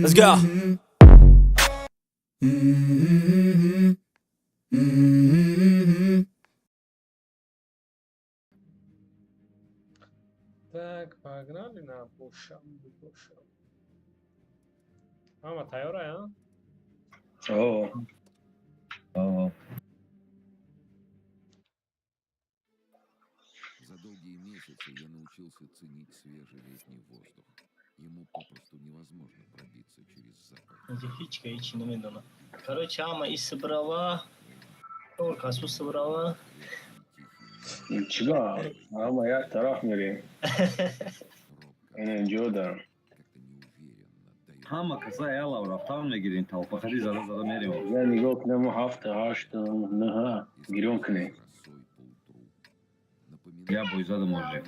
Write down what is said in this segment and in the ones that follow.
Let's go. Так, погнали на бошам, бошам. Ҳама тайёра, а? О. О. За долгие месяцы я научился ценить свежий летний воздух. Ему попросту невозможно пробиться через запах. Ҳеҷ ка ҳечи намедонам. Короче, ҳама и собрала, касу собрала. Чиба? Ҳама як тараф мерем. Инҷода. Как-то неуверенно дает Ҳама каса ялав рафтан мегирем, толпахади зада зада мерем. Я нигоҳ кунем, ҳафта, ҳашт, нӯҳа гирён кунем. росой поутру. Напоминает Я бой зада може.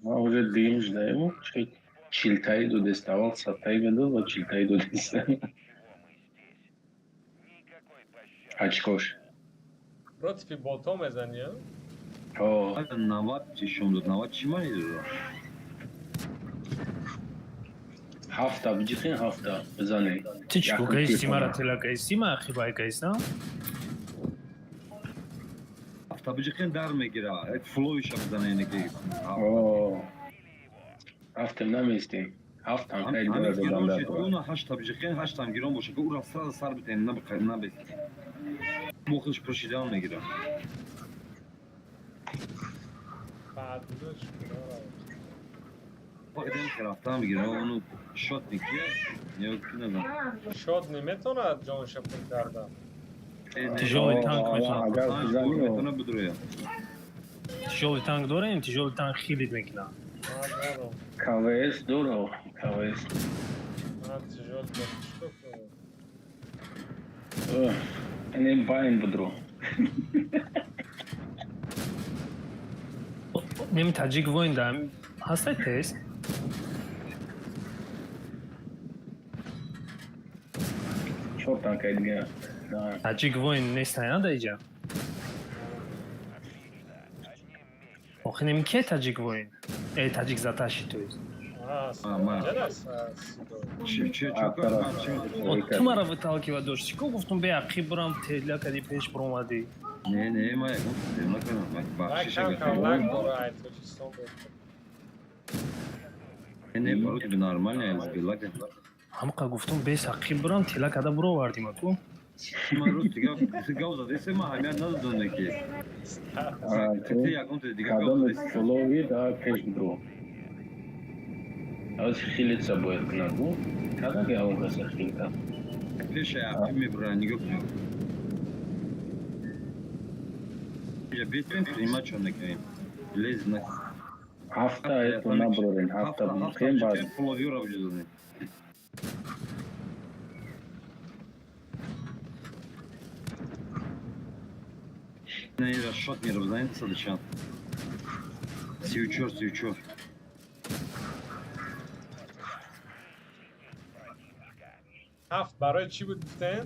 Ман уже дуюм ждаем. 40 таи додест, аввал 100 таи медод ва 40 таи додест. Очкош. Против ботҳо мезанӣ, а? О. 90 чишон дод, 90 чӣ мани дод? Ҳафта биҷиқин, ҳафта бизанем. Ти чӣ Якум каисти телефон. Мара тела каисти, ма ахибай каиста. Ҳафта биҷиқин, дар мегира. Флоиша бизана ине ки. О. Ҳафтем намеистем. Ҳафтам кай дора додан дар кор. Уна ҳашта биҷиқин, ҳаштам гирон боша, ки ура сразу сар битен, набес. Мохиш пуршидан мегира. Баъд буд, чӣ кора? Фақат ин ки рафтан мегира, ону шотник ё ки назан. Шод неметонад ҷонша пур кардан. Тяжёлый танк метавонад. Агар бизанӣ, Метавона бидроя. Тяжёлый танк дорем, тяжёлый танк хилит мекунад. Ман дорам. КВС доро, КВС. Ман тяжёлый дорам. Чӣ кунам? Ине байн будро. Неми таҷик воин да ҳастай тест. Чор танкаи дига. Да. Таҷик воин нестай на да иҷа. Охи неми ке таҷик воин? Э, таҷик заташи, то есть. А, ма. ҷарас. Чи чи А, тараф. чи? О, ту мара выталкивать дошт. Чӣ ко гуфтум, бе ақиб бурам, тела кади, пеш буромадӣ. Не, не, ма ягон тел накардам. Лак Бахшиш кам агар. кам лак дора, ай Тоҷикистон буд. Не, вроде бы нормально, лак. Ҳамқа гуфтум, бес ақиб бурам, тела када буровардим аку. Ман рӯз дига гав задесе, ман ҳамият надодам ки. Ти ягон те дига гав Кадоме задесе. флови да пеш будро. Аз хилица бояд кунад. Када ягон каса хилка. Пеша ақиб мебурад, нигоҳ кунед. Я бесем, принимать чон накунем. Лез на. Ҳафта это наброрем, ҳафта биҷиқем, баъд. Фловиро биҷозем. Не, ира шот мера бизанед, саду чанд. 34, 34. Ҳафт барои чӣ буд гуфтем?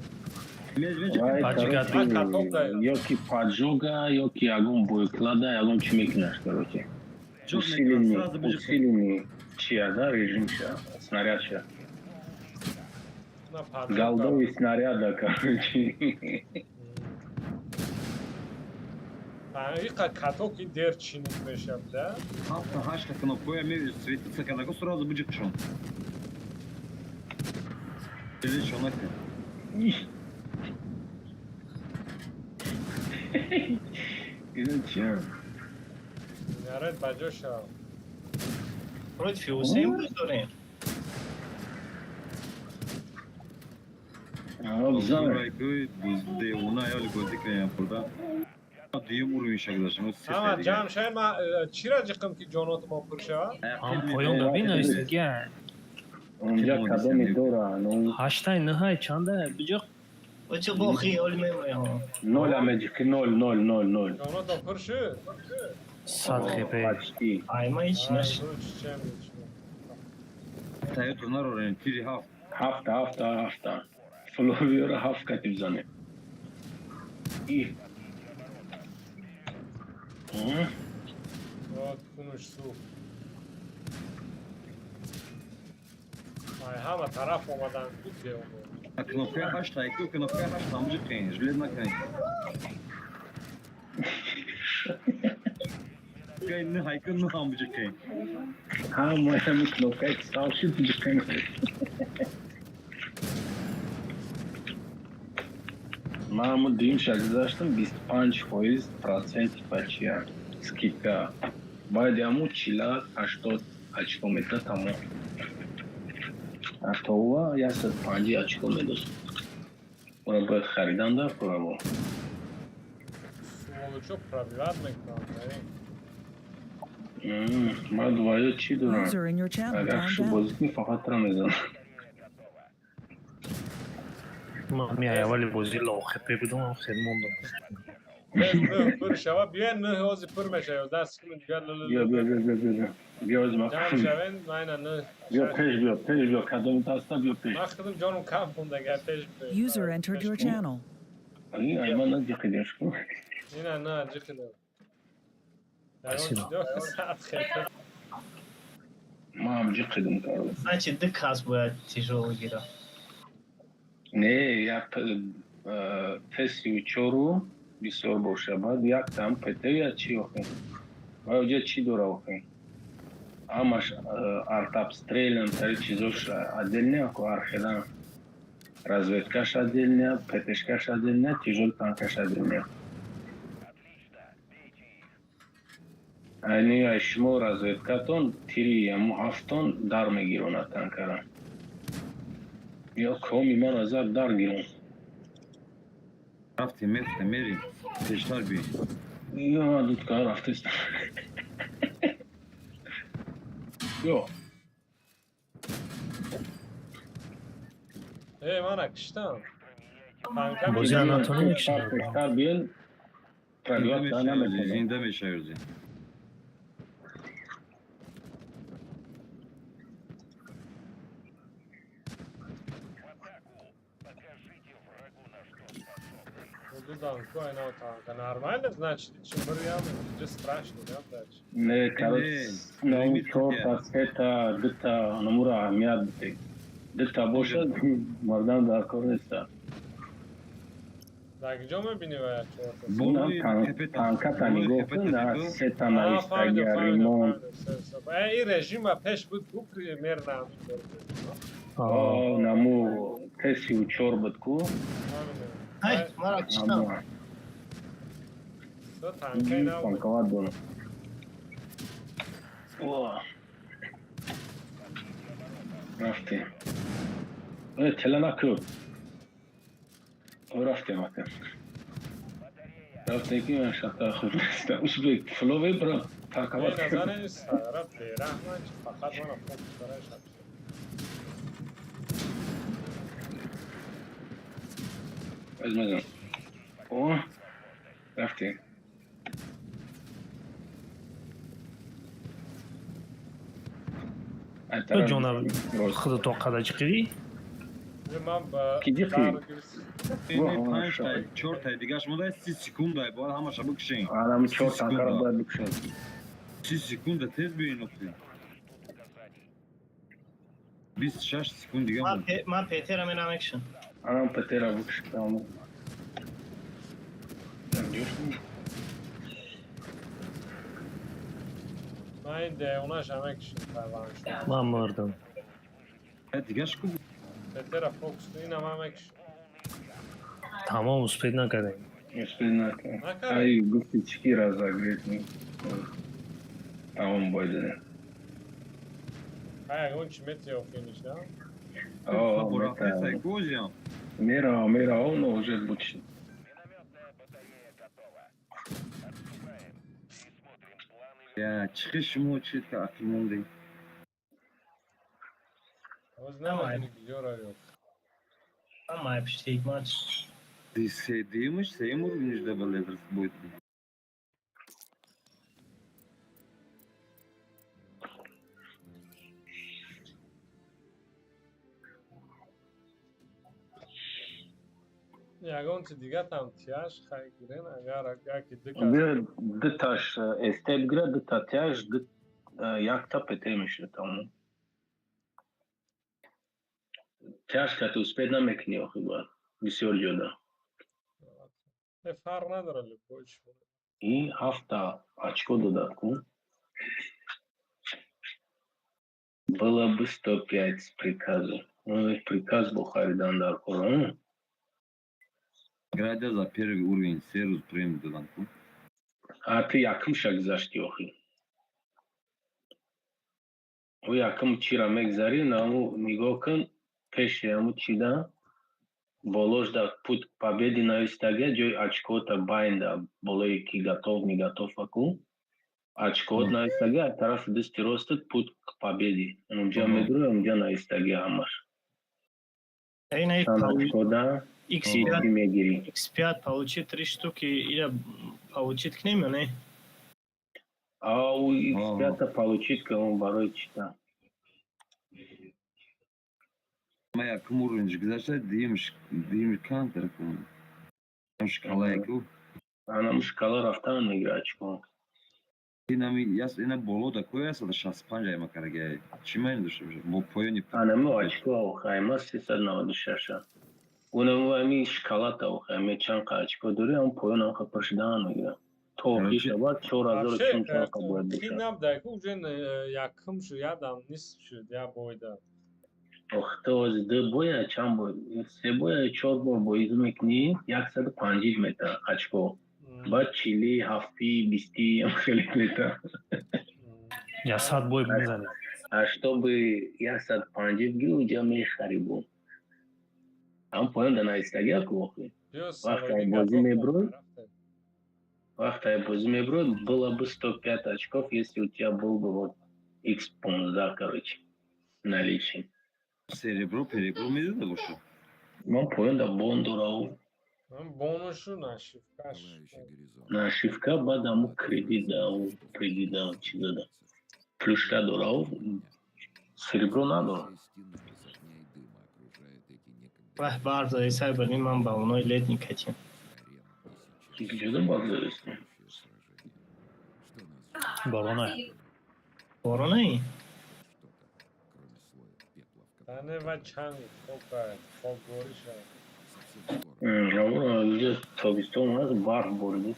Вай, Поджигат. короче, ё ки поджога, ё ки ягон боеклада, ягон чӣ мекунаш, короче. Усиленный чия, да, режимша, снарядша. На поджога. Голдовый снаряда, короче. Иқа катоки дер чиник мешавад, да? Ҳафта ҳашта кнопкоя светиться кардако, сразу биҷиқшон. Шон накун. Ина чия? Наред ба ҷо шав. Против Ҳусейн буд дорем. А, бизан. Девона ёли бозӣ кунем бурда. Дуюм уровень ша гузаштем. Ҳама ҷамъ шавед, ман чира ҷиқим, ки ҷоноти мо пур шавад? Ҳам поён да бинависед, я. Унҷа кадоме дора? Ну, Ҳаштай, нӯҳай, чанда? Биҷо. Очо бо хиёл мемояҳо. Ноль амеҷиқи, ноль, ноль, ноль, ноль. Ҷонотон пур шуд? 100 хп. Почти. Ай, ма ҳеч нашид. Чем? Таёто нарорем, тири ҳафт. Ҳафта, ҳафта, ҳафта. Фловиёро ҳафт кати бизанем. И. Вот кунуш сӯхт. Ай ҳама тараф омадан буд деоно. Кнопкаи ҳашт айку, кнопкаи ҳашт ҳамҷи қин, жилет накунед. Кнопкаи нӯҳ айку, нӯҳ ҳамҷи қин. Ҳама ҳами кнопкаи сал шуд ҷиқин. Ман ҳамун дуюмша гузаштам, 25% проценти ба чия скидка. Баъди ҳамун чила 80 очко медод, тамом. Атова 150 очко медод. Ора бояд харидан дар корамо. Сволочо пробивать мекунанд. Ман ваё чӣ дорам? User in your channel Агар timed шу out. бозӣ кунӣ, фақат тра мезанам. Ман ми аввали бозӣ лоҳепе будам, хел мондам. Нӯҳ пур шава, биё, нӯҳ ҳози пур мешава, 11 секунд дигар. Биё, биё, биё, биё, биё, биё, ҳози ман Ҷамъ шавен, майна нӯҳ. Биё пеш, биё пеш, биё, кадом даста, биё пеш. Ман худам ҷонум кам монда, агар пеш биёй. User entered your channel. Ай, ман наҷиқидем шумо. Ина на ҷиқидам. Спасибо. Саат хел. Ман ҳам ҷиқидам кардам. Значит, ду кас бояд тяжёлый гира. Не, як Т-34-у бисёр боша, баъд яктам ПТ я чӣ охе. Вай оҷа чӣ дора охе? Ҳамаш артобстрелам тари чизош отдельно, ко архедан. Разведкаш отдельно, ПТшкаш отдельно, тяжёлый танкаш отдельно. Айни ай шумо разведкатон тири яму ҳафтон дар мегиронад танкара. Ё коми ман азар дар гирон. Рафтем, мефтем, мерим. Пештар биё. Ё дудка рафтест. Ё. Э, мана киштам. Танка. Бозӣ натонӣ мекишам. Пештар биён. Зинда Пробивать мешавӣ, наметавонам. зинда мешавӣ. Рӯзи. Дудам ку айна танка. Нормально, значит, чем бирям, инҷа страшно, да, брач. Не, короче, Не, ну лимит. чорта, сета, дута, намура аҳамият бите. Дута бошад, мардам дар кор неста. Дар куҷо мебинӣ вая чорта? Болои тепета. Танката Болои нигоҳ тепета кун, нигоҳ. сета А, навиштагия, фаҳмидам, ремонт. фаҳмидам. Э, ин режима пеш буд ку примерно ҳамин кор буд. О, наму Т-34 буд ку. Фаҳмидам. Ай, мара киштам. Наму. То танкаи нав буд. Танковат дорам. О. Рафтем. Э, тела накӯ. О, рафтем ака. Рафтем ки ман шахта худ нестам. Узбек флове бра Э, танковат. назари сара бераҳман, чи фақат мана фокус барои шаб. Аз мезанам. О, рафтем. Ай, Ту ҷона худо тоқада ҷиқидӣ? Ман ба Ки ҷиқӣ? дар гирифт. Не, панҷ тай, чор тай дигаш монда, 30 секунда, бояд ҳамаша бикушем. Анам чор танкара бояд бикушем. 30 секунда, тез биёин охи. 26 секунд дига Ман монд. Ман Петера мерам экшн. Анам Петера бикушем. Ман ин девонаша мекушам, пайванд шуд. Ман мурдам. Э, дигаш ку. Петера фокус кун, ина ман мекушам. Тамом, успеть накардем. Успеть накардем. Накардем? Ай, гуфти чики разогреть. Тамом бояд. Ай, ягон чи мети охиниш, на? О, Рафтесай, козиам. Мера, мера, он уже бучит. Я чихи шумо чи таъқиб мондем? Ҳоз намедонӣ куҷо равӣ. Ама пиштик матч. Се дуюмаш, сеюм уровниш да бале бойд. Ягон чи дига там тяж хай гирен, агар яки ду кас. Биё, дуташ СТ бигира, дута тяж, якта ПТ мешуда, тамом. Тяж ка ту успеть намекунӣ охи, бояд бисёр ҷода. Фарқ надорад, любой чӣ. И ҳафта очко додад ку. Было бы 105 с приказу. Ну, приказ бо харидан дар кор. Градия за первый уровень се рӯз премия додам ку. А ту якумша гузашти охи. Ӯ якум чира мегзарӣ, наму нигоҳ кун, пеши ҳаму чида болош да «Путь к победе» навистагия, ҷои очкота байнда, болои ки готов, не готов аку очкот навистагия, аз тарафи дасти ростат «Путь к победе», унҷа медурӣ, унҷа навистагия ҳамаш. Чанд очкода X5 мегирӣ. X5 получить три штуки или получить к ним, не? А у X5 получить ка он барои чита? Ма якум уровень гузашта, дуюмш камтар ку. Шкала яку. Анам шкала рафтан мегира очко. Инами яс ина боло да коя 165 ай макарагай. Чӣ маъни дошта бошад? Бо поёни. Анаму очко охайма 396. Унаму ами шкалата охайме, чанд қа очко дорӣ, ам поён амқа пур шудан мегира. То охир шавад, 4000 чанд қа бояд бошад. Набдай ку, уже якум шу ядам нисф шуд я бойда. Ох, то ози ду боя, чанд бой, се боя, чор бор боизу мекунӣ, 150 мета очко. Баъд чили, ҳафти, бисти хеле мета. Я 100 бой мезанем. А чтобы 150 бигирӣ, уҷа мехарӣ бо. Ам поён да навистагия ку охи. Вақте бозӣ мебурд, вақте бозӣ мебурд, было бы 105 очков, если у тебя был бы вот X15, короче, наличие. Серебро, перебро медода боша. Ман поён да бон дорав. Бонушу нашивкаш. Нашивка, баъд аму кредит да, кредит да, чиза да. Плюшка дорав, серебро надорам. Вах, барф задисай барин, ман ба онои летний катим. Куҷода барф задистем? Боронаи. Боронаи? Тане ва чанг хока хокбориша. Инҷа тобистон аст, барф борида.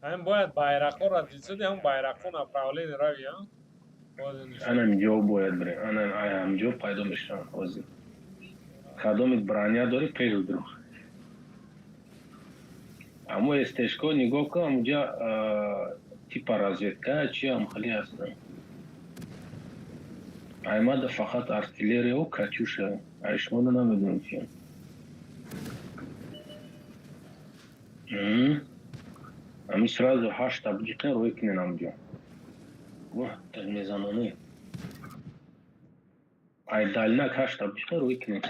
Ҳамин бояд байрақҳоро дидсуди, ҳам байрақҳо направление рави, Анам ҷо бояд бирем, ана ҳамҷо пайдо мешавам. Ҳозир кадоми броня дорӣ, пеш бидур. Аммо СТшко нигоҳ кун, амуҷа типа разведка чи ам хеле ҳастанд. Аймада фақат артиллерияу катюша, ай шумода намедонам чи. Ами сразу ҳашта биҷиқен, рӯй кунен амуҷо. Ваҳ, мезаноне. Ай дальняк ҳашта биҷиқен, рӯй кунен.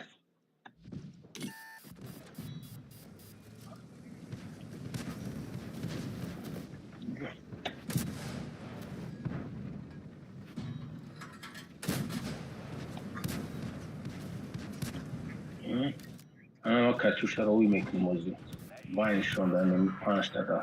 Ана ма катюшаро ӯй мекунем озӣ. Байншон да панҷта да.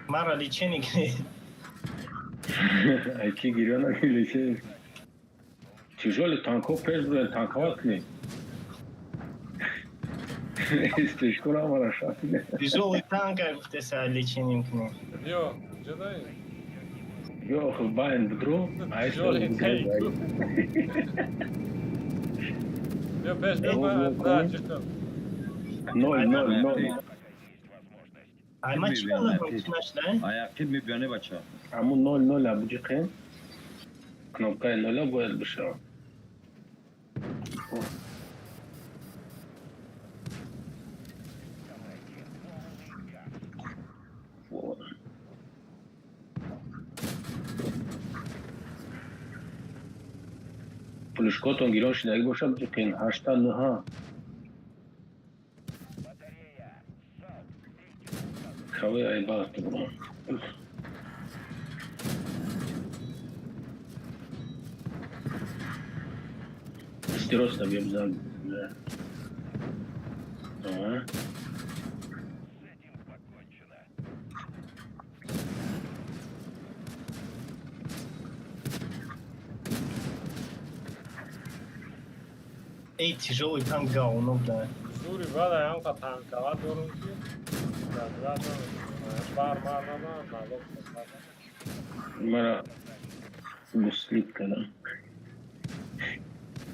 Мара лечение кунед. Ай ки гирё накунӣ? Тяжёлый танкҳо пеш бурен, танковать кунед. СТшкора ҳамара шафине. Тяжёлый танк гуфтеса, лечение кунед. Ё, ҷодай. Ё, охир байн бидро. Ай. Тяжёлый танк. Ё, пеш биё, да, чиқам. Ноль, ноль, ноль. Ай ма чӣ нашда? Аяқиб мебиёне, бача. Аму ноль ноль абуҷиқем. Кнопкаи ноля бояд бишавад. Плюшкотон гирон шидаги боша, биҷиқен ҳашта, нӯҳа. Каве айбар туброн. Стироста бия бизан. Ага. Эй, тяжелый танк говно, бля. Зури бада ҳамқа танкава дорум, ки бар мар надорам, налог. Мара гуслит кардам.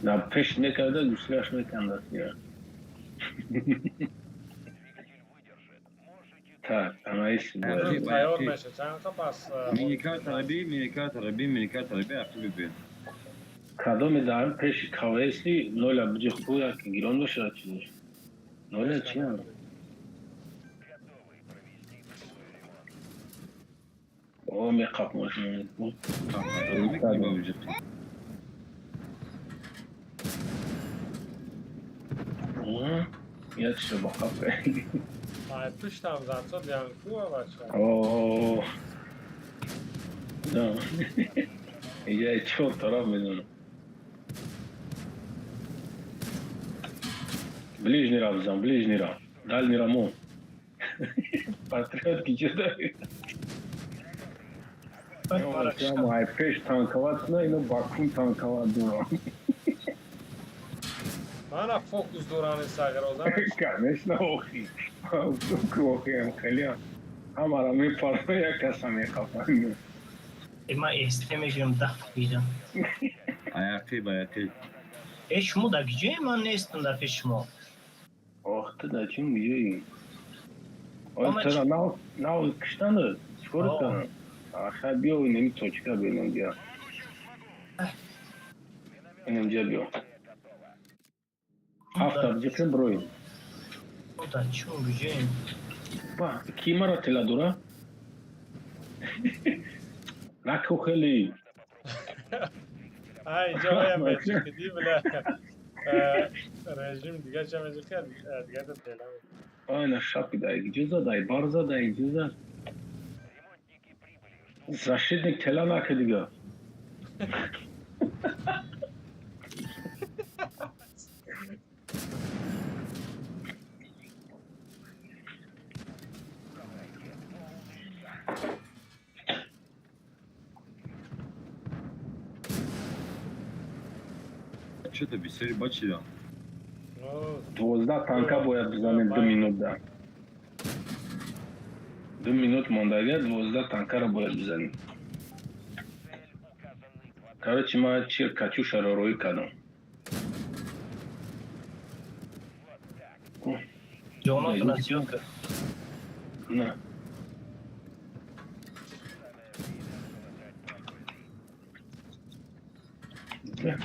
Дар пеш мекарда, гуслиаш меканда. Так, анаис. Тайёр меша чанд пас. Миникартара би, миникартара би, миникартара би, ақиб би. Кадоме дар пеши кавеси ноля биҷи хуя ки гирон бошад, чиз. Ноля чи? О, меқап мошина. Мекунӣ ба биҷиқи. Як шо ба қап. Ай пуштам зад янку, бача. О. Да. Иҷа чор тараф медонам. Ближний ра бизан, ближний ра. Дальний ра мо. Патриот ки чӣ дорӣ? Ай пеш танковать на, ино бакун танковать дорам. Мана фокус дорани сагроза. Конечно, охи. Охи, хеле. Ҳамара мепарам, як каса меқафам. Ма СТ мегирам, 10 бирам. Аяқиб, аяқиб. Э, шумо дар киҷое? Ман нестам дар пеши шумо. Ох, ту дар чӣ меҷоӣ? Ой, тара нав нав киштану чикор кардам? Аха, биё, инами точка бинам, биё. Инамҷа биё. Ҳафта биҷиқем, брои. Дар чун киҷоем? Ба, ки мара тела дора? Наку хеле. Ай, инҷа вая меҷиқиди, бля. Режим дига ча меҷиқи, дига да тела. Айна шапи дай ҷуза дай барза дай ҷуза. Защитник тела нака дига. Чета бисёри бачида. 12 танка бояд бизанем 2 минут да. 2 минут мондага, 12 танкаро бояд бизанем. Короче, ман чи катюшаро рӯй кардам. Ҷонотона зиёд кард. На. Да.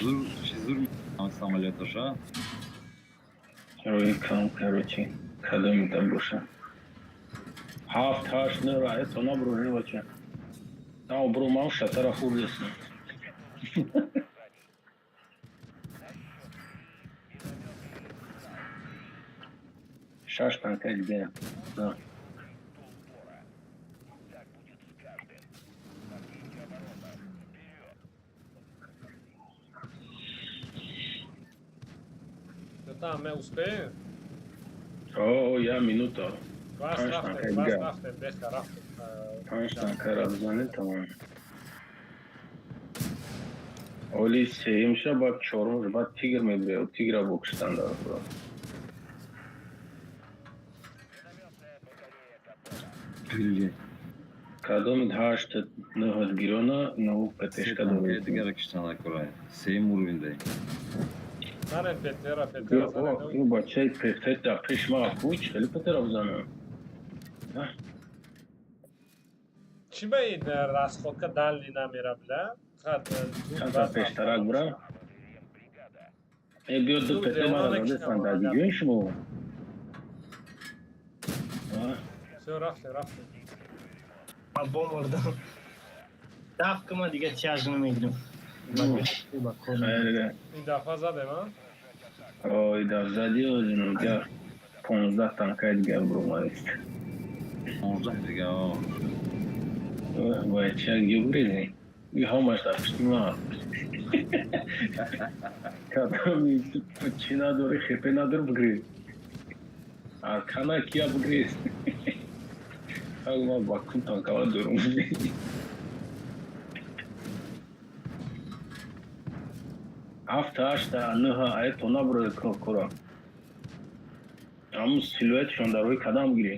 Зур, зур самолеташа. Рӯи кам, короче, кадоми там боша. Ҳафт, ҳашт, нӯ раҳето наброжи, бача. На, бро, ман шатара хурдесна. Шаш танка дига. Да. Там ме успеем? О, я минута. Бас. Панҷ Рафтем. танка Бас. дига. Рафтем, беха, рафтем. Панҷ танкара бизанем, тамом. Оли сеюмша, баъд чорумш, баъд тигр мебиёд. Тигра бокшитан дар худо. Били. Кадоми ҳашт, нӯҳат гирона, нав Се ПТшка танкаи доред. дигара киштана кора. Сеюм уровень дай. Занем Петера, Петера, занем. Ин бачаи ПТ дар пеш ма куч, хеле ПТра бизанам. Чӣ ба ин расходка дальний намера, бля? Хат. Чанда пештарак бура? Э, биё, ду Зуд ПТ девона мара накиштам, задесан дар ага. видеои шумо. А, Всё, рафтем, рафтем. Ман бомурдам. Даф кама, дига тяж намегирам. Ба кор. Хайр. Ин дафъа задем, а? Ой, даф зади, озинуҷа 15 танкаи дигар буромадист. 15 дига, о. Бояд чак ҷо гурезӣ. И ҳамаш дар пушти ман. Кадоми чӣ надорӣ, хепе надор, бигрез. Аркана кия бигрез. Ҳак ман ба кун танкава дорум. Ҳафта, ҳашта, нӯҳа ай то набурои кора. Ҳамун силуэтшон дар рӯи кадам гирӣ.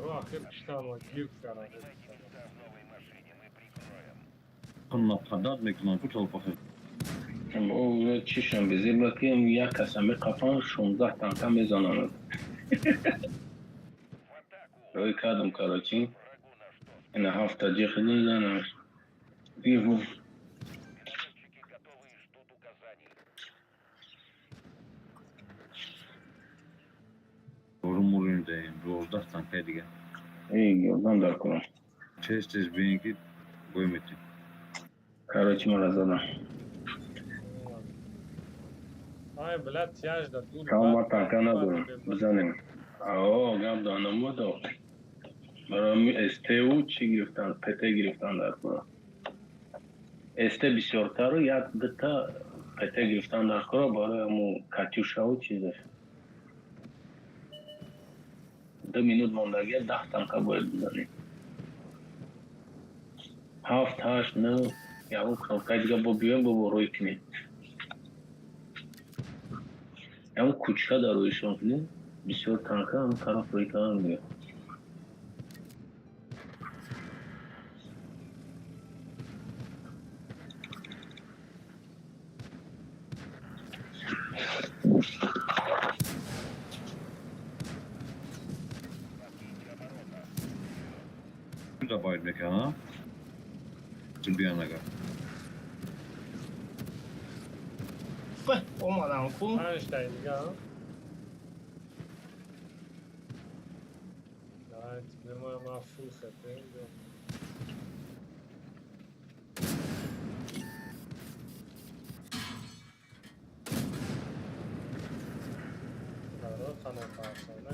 Ру ахир киштам, гирд кардам. Нападать мекунанд ку толпахи. Чишам безеба ки як каса меқафан, 16 танка мезананд. Рӯи кадам, короче. Ина ҳафта ҷихидин занам. Иву. Ру мурим даем, 12 танкаи дига. Эй, ёрдам дар кунам. Тез тез биен ки бой метем. Короче, мара задам. Ай, блядь, тяж да дур. Кама танка надорам. Бизанем. Ао, гап данамудо. Барои СТУ чӣ гирифтан? ПТ гирифтан дар кора. СТ бисёртару як дута ПТ гирифтан дар кора барои ҳамун катюшаву чизаш. 2 минут мондагия, 10 танка бояд бизанем. Ҳафт, ҳашт, нӯ, ягон кнопкаи дига бо биёем, бо рӯй кунем. Ягон кучка дар рӯишон кунем, бисёр танка ҳамн тараф рӯй кардан меояд. Да бояд мекунанд, биён агар. Б, омадам ку. Панҷтаи дига, а? Давайте, бимоям, фул хепе. Баро қаноқарсона.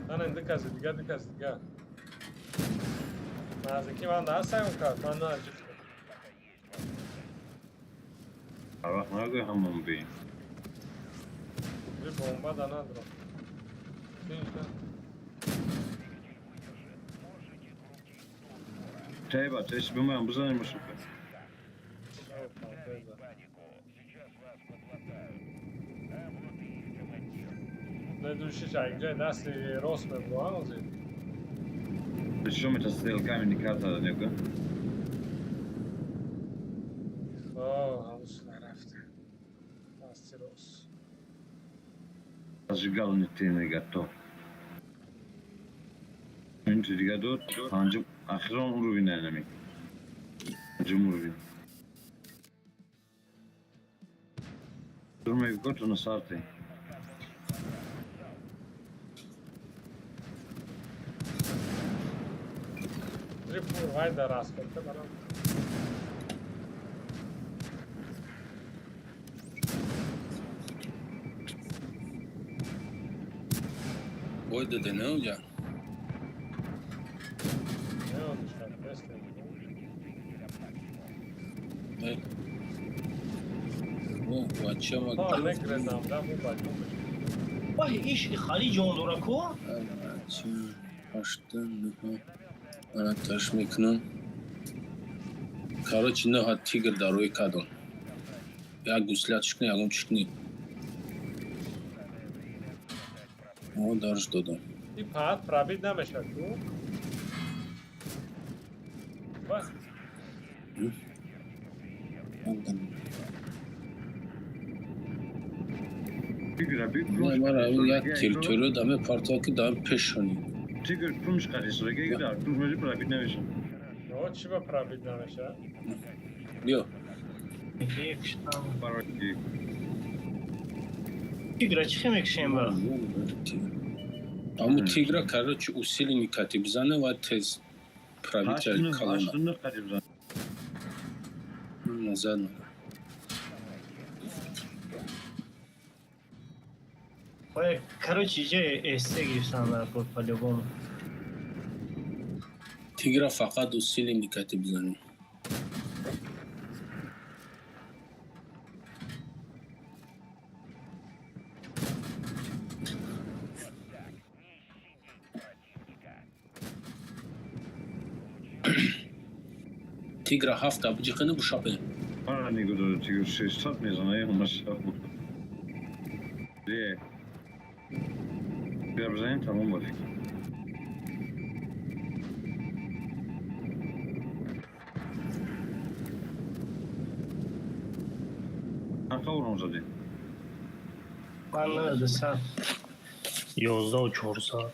Ана ду каси дига, ду каси дига. Наздики ман даст кард, ман наҷифтам. Ҳар вақт нагӯй ҳамон бием. Би бомба да надорам. Финиш на. Теба, теш бимоям бизанем шука. Опа, беза. Недушиш, а инҷа дасти рост мебуроам озир. Шо мета стрелками никата да него? О, ҳамус нарафта. Дасти рост. Зажигални ти готов. Минути дига дод, панҷум ахирон уровень нами. Панҷум уровень. Думаю, гото на сарте. Три вай да раскорте барам. Бой даде, не уѓа? Не одишка, бесте. Не. О, бачама. О, не грезам, да, му баҷ. Баҳ, иш хали ҷон дора ку? Ҳашта, нӯҳ. Ана таш мекунам. Короче, нӯҳа тигр дар рӯи кадом. Як гуслят шикни, ягон чикни. О, дарш додам. И паат пробит намешад ку? Бас. Тигра би Не, мара як территория даме партова ки даме пешони. Тигр пумш қарисодаги дар пумш меши пробить намеша. Но чӣ ба пробить намеша? Биё. Мекушам. Барои Тигра чӣ мекушем ба? Аму тигра, короче, усиленный кати бизане ва тез пробитие колонна. 8 9 қариб зан. Назад. Ой, короче, иҷа СТ гирифтан дар кор по-любому. Тигра фақат усиленный кати бизане. Тигра ҳафта биҷиқини бушапе. Мара нигоҳ дора, тигр 600 мезана, е маша. Е. Бия бизанем, тамом ба фикр. Чанд урон задем? Ман 90. 11 400.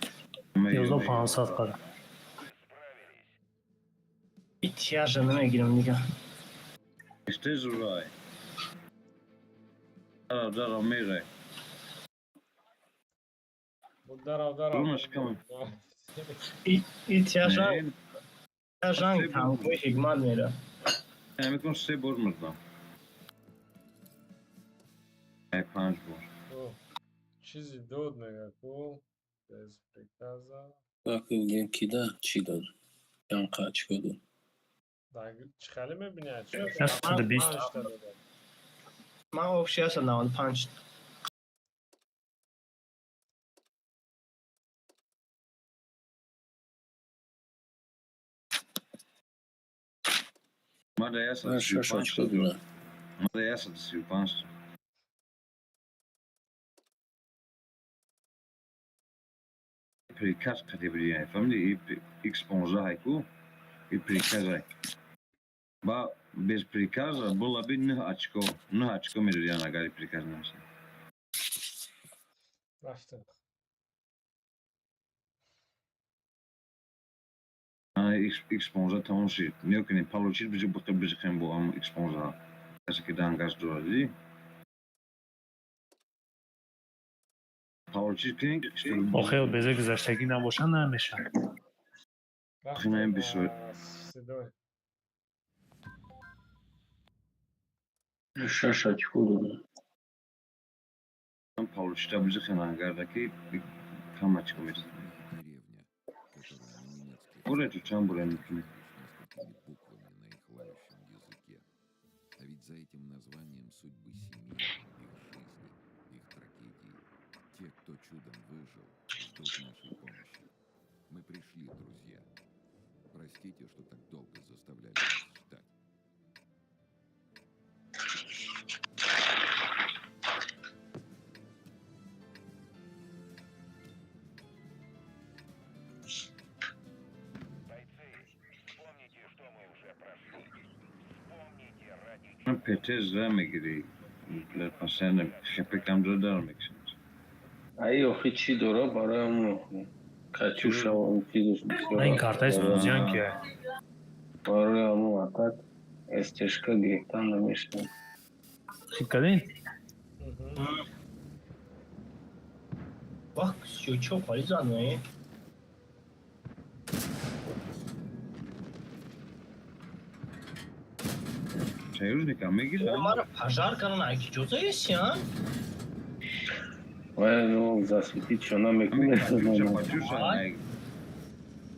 11 500 қара. Итияжа намегирам дига. Иште зурай. Дара дара мерай. Дарав, дарав. Думаш кам? Итияжа жанг танкои ҳикмат мера. Намекун се бор мурдам. Е, панҷ бор. Чизи дод мега ку без приказа. Вақте кида чӣ дод? Янқа чӣ дод? Чӣ хеле мебини? 120. Ман общий 195. Мада 6 135 очко дод. Мада 135. Приказ категория, фаҳмиди? X15 ҳайку и приказай. Ба без приказа было бы 9 очко. 9 очко медодиан, агар и приказ намеша. Рафтем. Ана X15 тамом шид. Нигоҳ кунед, получить биҷи биҷиқем бо ам X15. Касе ки дангаш дорад, дидӣ? Получить кунед. Охир беза гузаштагӣ набоша, намеша. Хинаем бисёр. Седой. Шаш очко дод. Получить биҷиқем, агарда ки кам очко медиҳад. Деревня, которую на немецких Оре, ту чанд бора мекунӣ? лишь несколькими буквами на их лающем языке. А ведь за этим названием судьбы семей, их жизни, их трагедии. Те, кто чудом выжил, ждут нашей помощи. Мы пришли, друзья. Простите, что так долго заставляли вас ждать. Ман ПТ зра мегирӣ. Масалан, хп кам дора, дар мекшад. Ай, охи чӣ дора барои ҳамон охи? Катюша он чизаш бисёр. На, ин картаи созиан ки. Барои ҳамон атак СТшка гирифтан намешавад. Хит кардем? Вах, чо холи зад не? Союзника мегирад? Мара пожар кардан, аки ҷоза есиан? Вай, ну, засветить шо намекунад. Катюша, Катюша,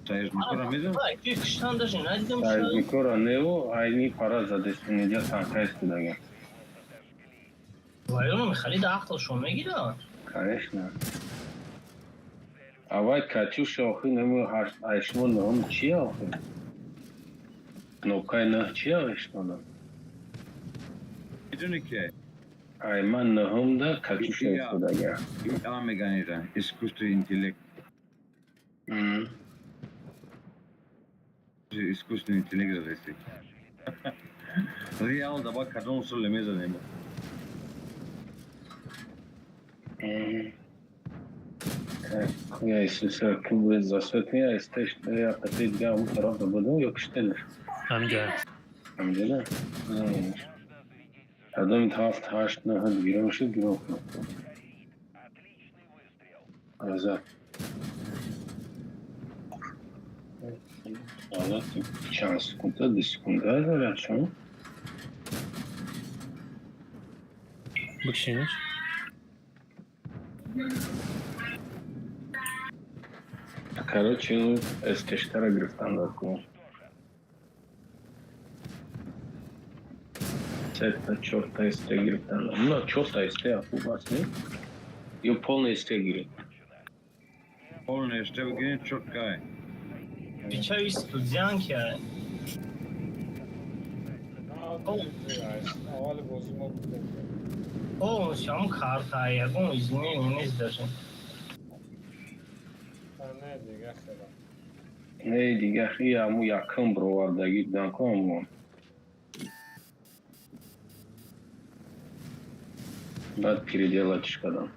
союзникора мезанад? Ки киштан даже надидам. Союзникора нево, айни пара задестунидя танка истодага. Вайоно мехали да ақлшо мегирад. Конечно. А вай Катюша охи нему айшмо нон чия охи? Кнопкаи нӯҳ чия айшмона? Медони ки Ай, ман нӯҳумда Катюша истодага. А меганира, искусственный интеллект. Искусственный интеллект задести. Реал даба кадом усул мезанем. Я СССР клуб засвет я СТ я ПТ дига ҳамун тараф да будам ё киштелеш? Ҳамҷа. Ҳамҷа. Одами ҳафт, ҳашт, нӯҳ гиром шуд, гиром кунам. Назад. Чанд секунда, 2 секунда дорад шумо? Бикшинаш. Короче, СТштара гирифтан дар кун. Сета, чорта СТ гирифтан. На, чорта СТ хуб аст, не? Ё полный СТ гирифт? Полный СТ бигирем, чёткай. Бичаи студианки. Аввали бозӣ мо будем. Полностью ҳам карта, ягон изменение нест даже. Не, дига хела. Не, дига хи ҳаму якум бировардагӣ будан ку ҳамун. Баъд переделать кардам.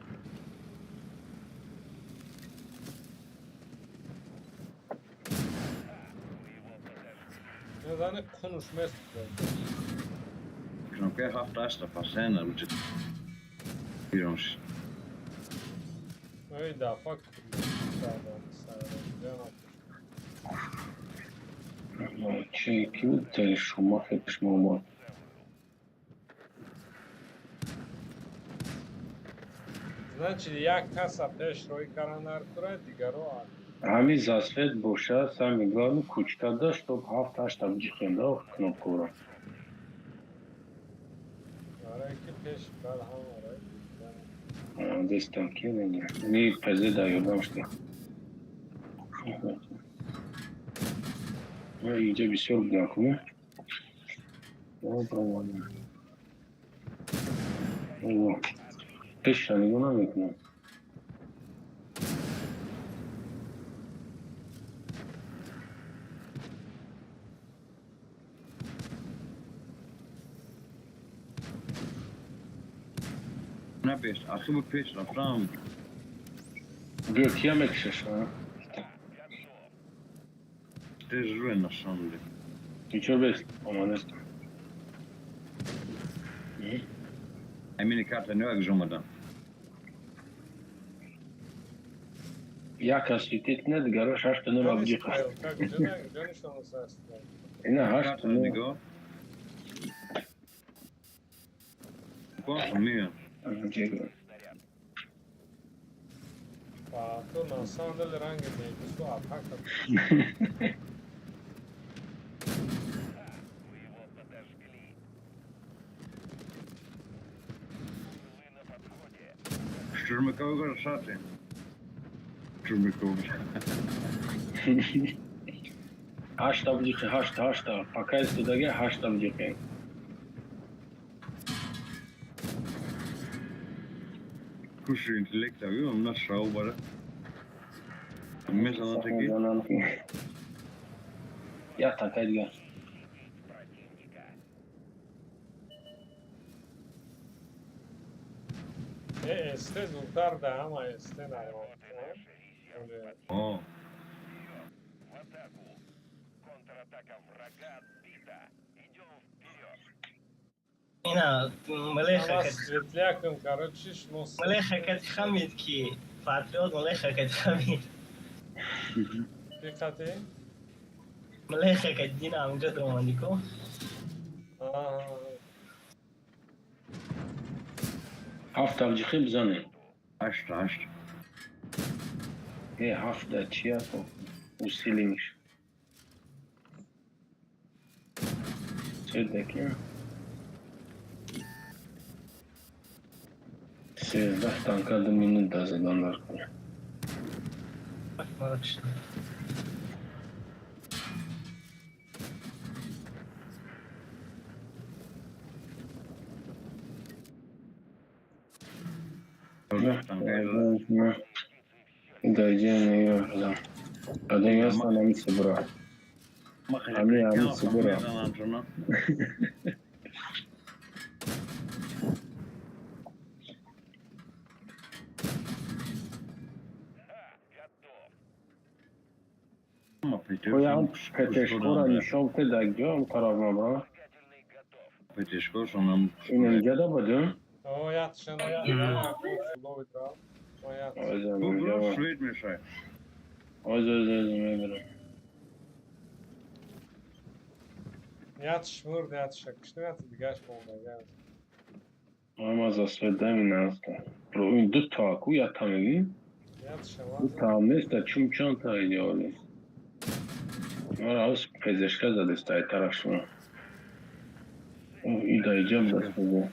Мезани қунуш мест. Кнопкаи ҳафт ҳашта постоянно уҷа гиромш. Ой, дафа кардам. Чи ки буд тели Шумахер шумо? Значит, як каса пеш рӯй кардан дар кура, дигаро Ҳамин засвет боша, самое главное кучкада, чтоб ҳафт ҳашта биҷиқем да кнопкаро. Барои ки пеш баъд ҳам рӯй. Дестам ки ми ПЗ да ёрдам шуда. Инҷа бисёр будам ку. Бровадам. Пешша нигоҳ намекунам. На пеш, ахи пеш рафтам. Биё, кия мекушаш? Тежруе на самом деле. Ничего бес, омадастам. Ами карта не омадан. Як кас светить не, дигаро шашта нӯ абҷиқа. Ина ҳашта нӯ. Нигоҳ. Кон миё. То на самом деле ранги мегусу атака. Штурмикового шати. Штурмикового. Ҳашта биҷиқи, ҳашта, ҳашта. Пока истодаги ҳашта биҷиқи. Куши интеллекта, виом на шау бара. Мезана таки. Як такай дигар. Э, СТ зудтар да ҳама СТ наёфт. О, В атаку! Контратака врага отбита! Идем вперед! Ина мелеха Ама светлякам, короче, шмо. Мелеха кати хамид ки патриот мелеха кати хамид. Диққати? Мелеха кати дина амҷа дромандико. Аҳа. Ҳафт абҷиқи бизанем. Ҳашт, ҳашт. Э, ҳафта чия усилимиш. Седаки. 13 танка 2 минут да задан дар кун. Мрачно. Танкай. Даҷа неёрдам. Одам ясно нами сибура. Ами, ами, сибура. Мезанам. Ҳама Коям ПТшкора нишон те дар ҷо ам тараф мабра. ПТшкошонам. Ин инҷа будем? О, ятшан. Бубро, свет мешай. Оз, оз, оз, мебарам. Ятш мурд, ятша. Кишти ят дигаш монда. Ама за свет дай ми наста. Про ин ду та ку я та меги? Ятша. Ду та неста, чум чанд та идеали. Мара ос пезешка задеста ай тараф шумо. И да иҷа даст бо.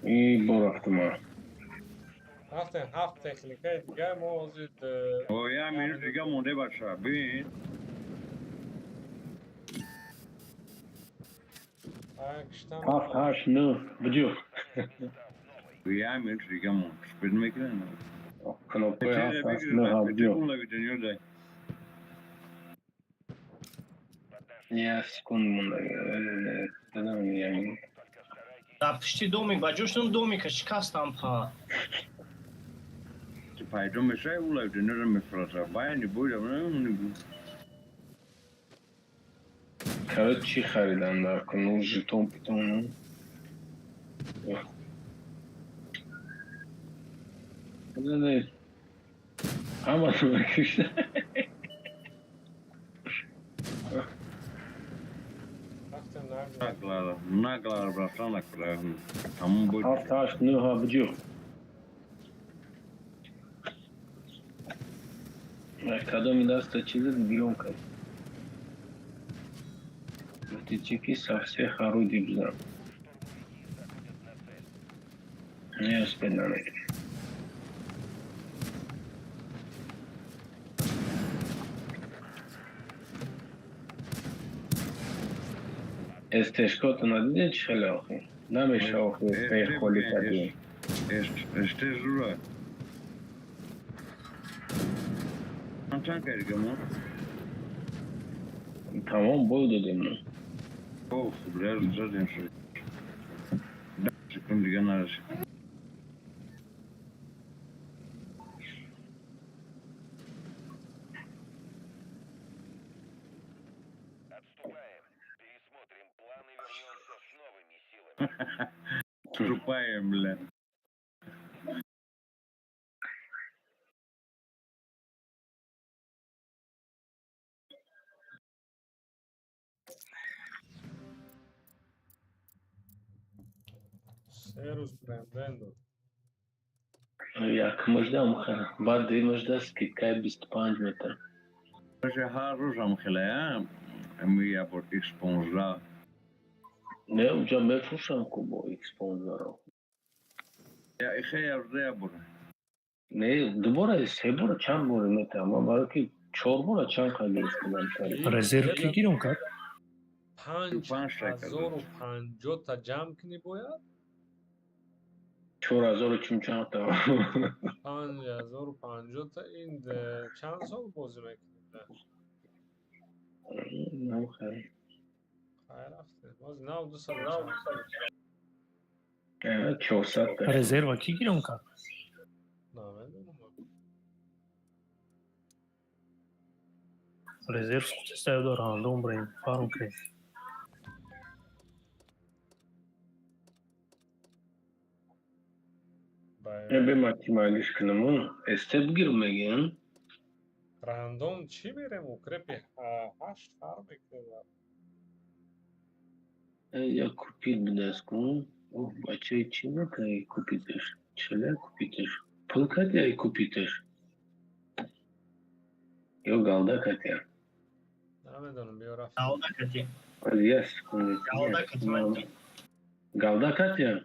И борафтума. Рафтем ҳафт техникаи дига мо ҳозир. О, я минут дига монде, бача. Бин. Ҳафт, ҳашт, нӯҳ, буҷух. Я минут дига монд. Спид мекунем. Кнопкаи ҳафт, ҳашт, нӯҳ, буҷух. Я секунд монда. Дадам я минут. Дар пушти домик ба ҷоштон домика шикастам па. Пайдо мешай, улай дунёро мефураса. Баяни бойда. Короче, чӣ харидам дар куну жетон питон. Не, ҳама кушта. Наглара, наглара, братан, наглара. Тамом бой. Ҳафт, ҳашт, нӯҳ, буҷух. Кадоми даста чиза гирон кард. Птички со всех орудий бзан. Не успел намекунем. Эстешкото надидем чӣ хеле охи? Намеша охи, СТ холи кардем. СТ зура. Чанд карди мо? Тамом, бой додем мо. О, бля, задем шуд. Секунд дига нарасид. Отступаем, бля. Се рӯз брендендо. Як мужда мухара. Баъд дуи мужда скидкаи 25 метр. Баша, ҳар рӯзам хеле, а? Ами я бор X15. Не, уҷа мефурӯшам ку бо X15-ро. Я ихе я рӯза я бор. Не, дубора, се бора, чанд бора метавам. Ман барои ки чор бора чанд қад гирифтам. Резерв ки гирон кард? 5050-та ҷамъ кунӣ бояд? 4000 чун чанд та. 5050-та ин чанд сол бозӣ мекунӣ? Намхай. Хайр, рафтем. Боз нав 200. 400 та. Резерва ки гирон кард? Намедонам. Резерв сустаё рандом брем, фарм кунем. Бе максималиш кунам. СТ бигир мегӯян. Рандом чӣ мерем, укрепи ҳашт фарм мекунем. Я купить будаст кун. Оҳ, бачаи чӣ накарди купиташ? Чаля купиташ? Пул кардиай купиташ? Ё галда кардия? Намедонам, биё рафт. Галда кати. Я секунду. Галда кати. Галда кардия?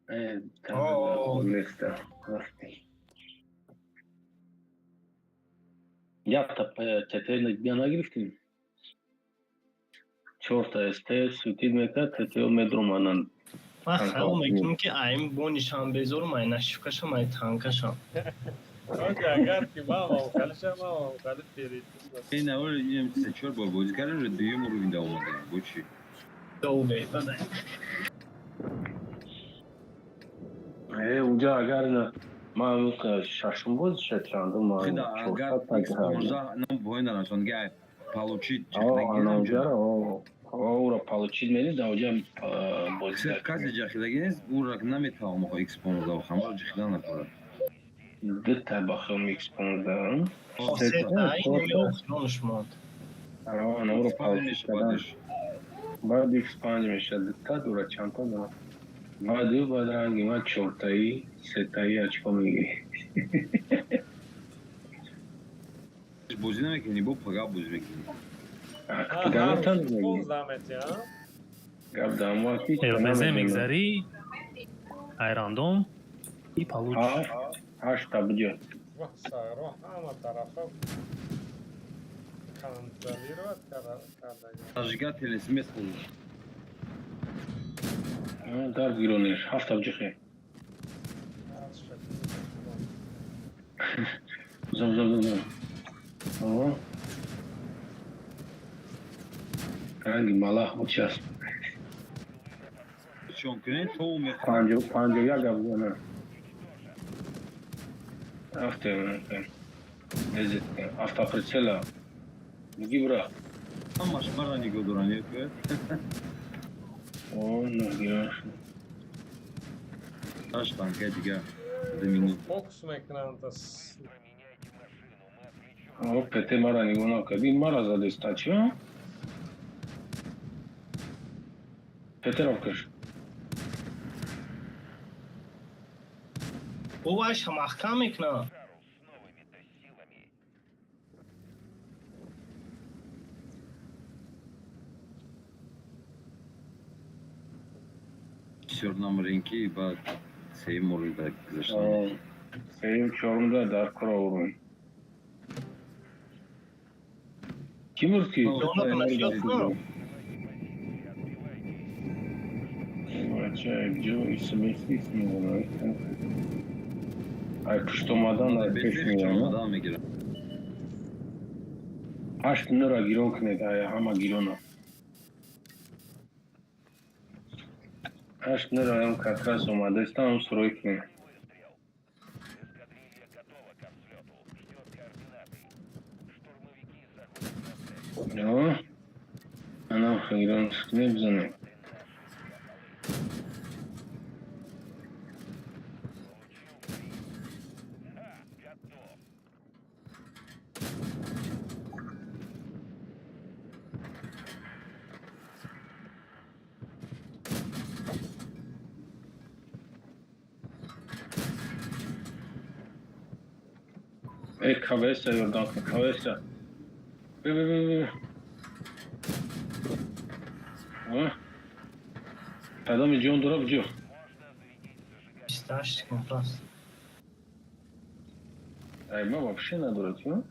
Э, неста. Рафти. Якта ТТ нагирифтем? Чорта СТ сутид мекард, ТТ медромананд. Ман хаёл мекунам, ки аим бо нишанбезорум, ай нашивкашам, ай танкашам. Агар ки ман вавқалишам, ман вавқали перед. Ин аввал инам се чор бор бозӣ кардем, уже дуюм уровень да омадем. Бо чӣ? Долбе, бадай. Э, уҷа агар на Ман шашум боз чандум. Хида агар X15 нам воин насон гай получить. Анаҷара ура получить мери да оҷа бози. Касе ҷахидаги нест, ура наметавонам охо X15 хамар ҷихида накунад. Дута бахом X15. Сета инами охиронаш монд. Ана ура получить кардан. Баъд X5 мешавад, дута дура, чандта дора. Баъд баъд ранги ман чортаи, сетаи очко мегирӣ. Бозӣ намекунӣ, бо пага бозӣ мекунӣ. Гап дамвақти РБЗ мегзарӣ, айрандом и получишь. Ҳашта буҷа. Ҳама тарафа контролировать кардаги. Зажигатель смс хӯрд. Дар гиронеш ҳафта буҷа. Зам, зам, зам, зам. О. Ранги малах буд часп. Чон кунед, то мехоҳад. 51 гап зана. Афте, автоприцела. Миги бра. Ҳамаш мара нигоҳ доранд, ё? О, ну, гиронш. Ҳашт танкаи дигар. 2 минут. Фокус мекунанд. О, ПТ мара нигоҳ накард. Ин мара задеста, чи? ПТ-ро каш. Бобаша маҳкам мекунад. Бисёр намрем, ки баъд сеюм морда гузаштан. Сеюм, чорумда дар кора урун. Кӣ мурд ки? Дона нашёд. Бача, ҷо смс мезанад. Ай пушт омадан, ай пеш меоям. Омадан мегирам. Ҳашт нура гирон кунед, ай ҳама гирона. Ҳашт нураам как раз омадаистам, сурой кунед. О, анам гирон кунед, бизанем. Эй, КВС ёрдам кун, КВС. Бе, бе, бе, бе. О. Кадоми ҷон дора, буҷо. 28 компас. Ай, ма вообще надорад, ё?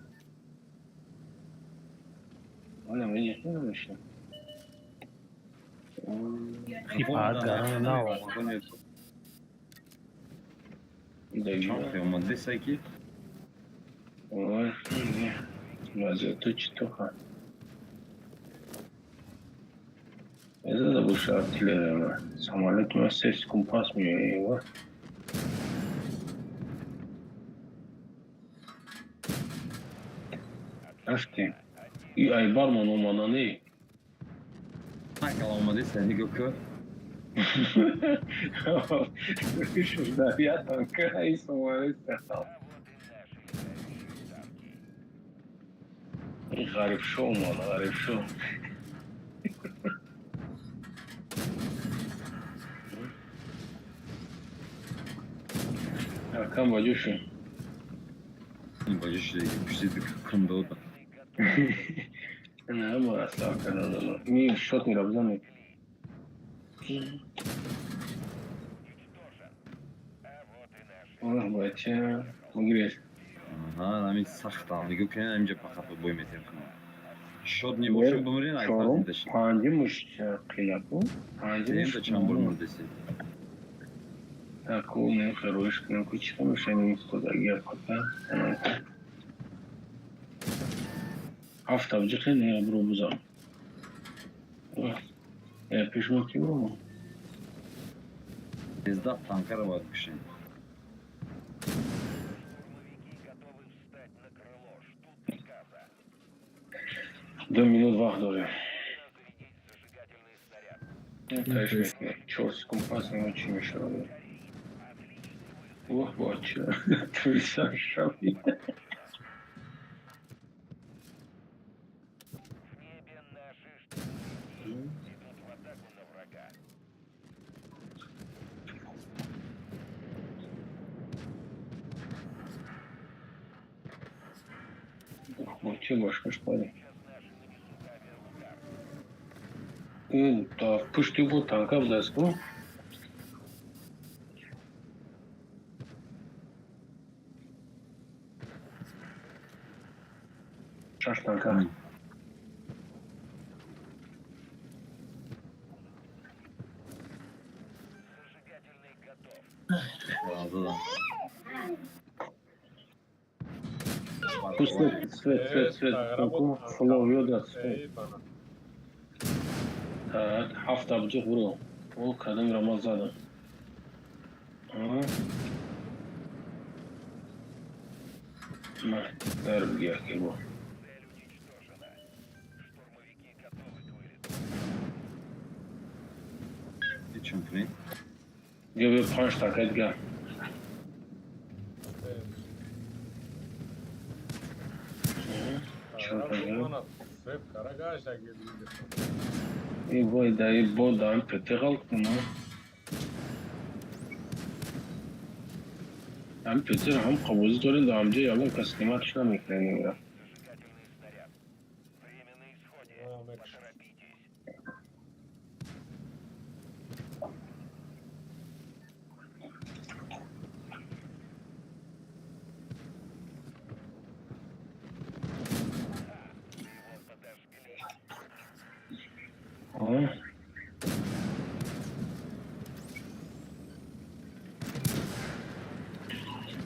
Вале, видишь, не намеша. Ипад гарон наомад. Омадесай ки? Ой, вазияту чӣ тоха? Эзада боша артиллерия. Самолет ма 3 секунд пас меояд. Рафтем. И ай бармон омадане. Накала омадесай, нигоҳ кун. Дарья танка и самолет. Ғарибшо омад, ғарибшо. Акам ба ҷӯшу. Ба ҷӯши пушти кундода. Не, бо асло карда. Ми шот мира бизанед. Оҳ, бача, мугирес. Аҳа, ҳамин сахтам. Нигоҳ кунед, ҳаминҷа фақат бой метем. Шод небошем, бимирен, ай Чорум, фарзандаш. панҷумуш қинаку. Панҷумуш. Сеюмда чанд бор мурдеси? Таку, не, харош кунам, ку чӣ мешани истодаги апака. Ҳафт авҷиқе не бро бузам. Э, пешмо ки бро? 13 танкара бояд кушем. 2 минут вақт дорем. Таиш мекунем. 4 секунд пас немо чӣ мешавад. Воҳ, бача. Туисан шави. Бача башкаш пади. Ин та пушти бо танка будааст ку? Шаш танка. Задам. Ку свет, свет, свет, свет. Ку фло ёда свет. Эй, бана. Так, ҳафт абҷо буро. О, кадом рамаз задам. А? На, дар бигир ки бо. Чун кунем? Дига биё, панҷ танка дига. Чор танка. Мана феп карагаш да гирди. И вой да и бо да ам пете ғалт куна. Ам пете ҳам қабозӣ дорем, да амҷа ягон кас сниматш намекунем мегӯям. Мекш. А?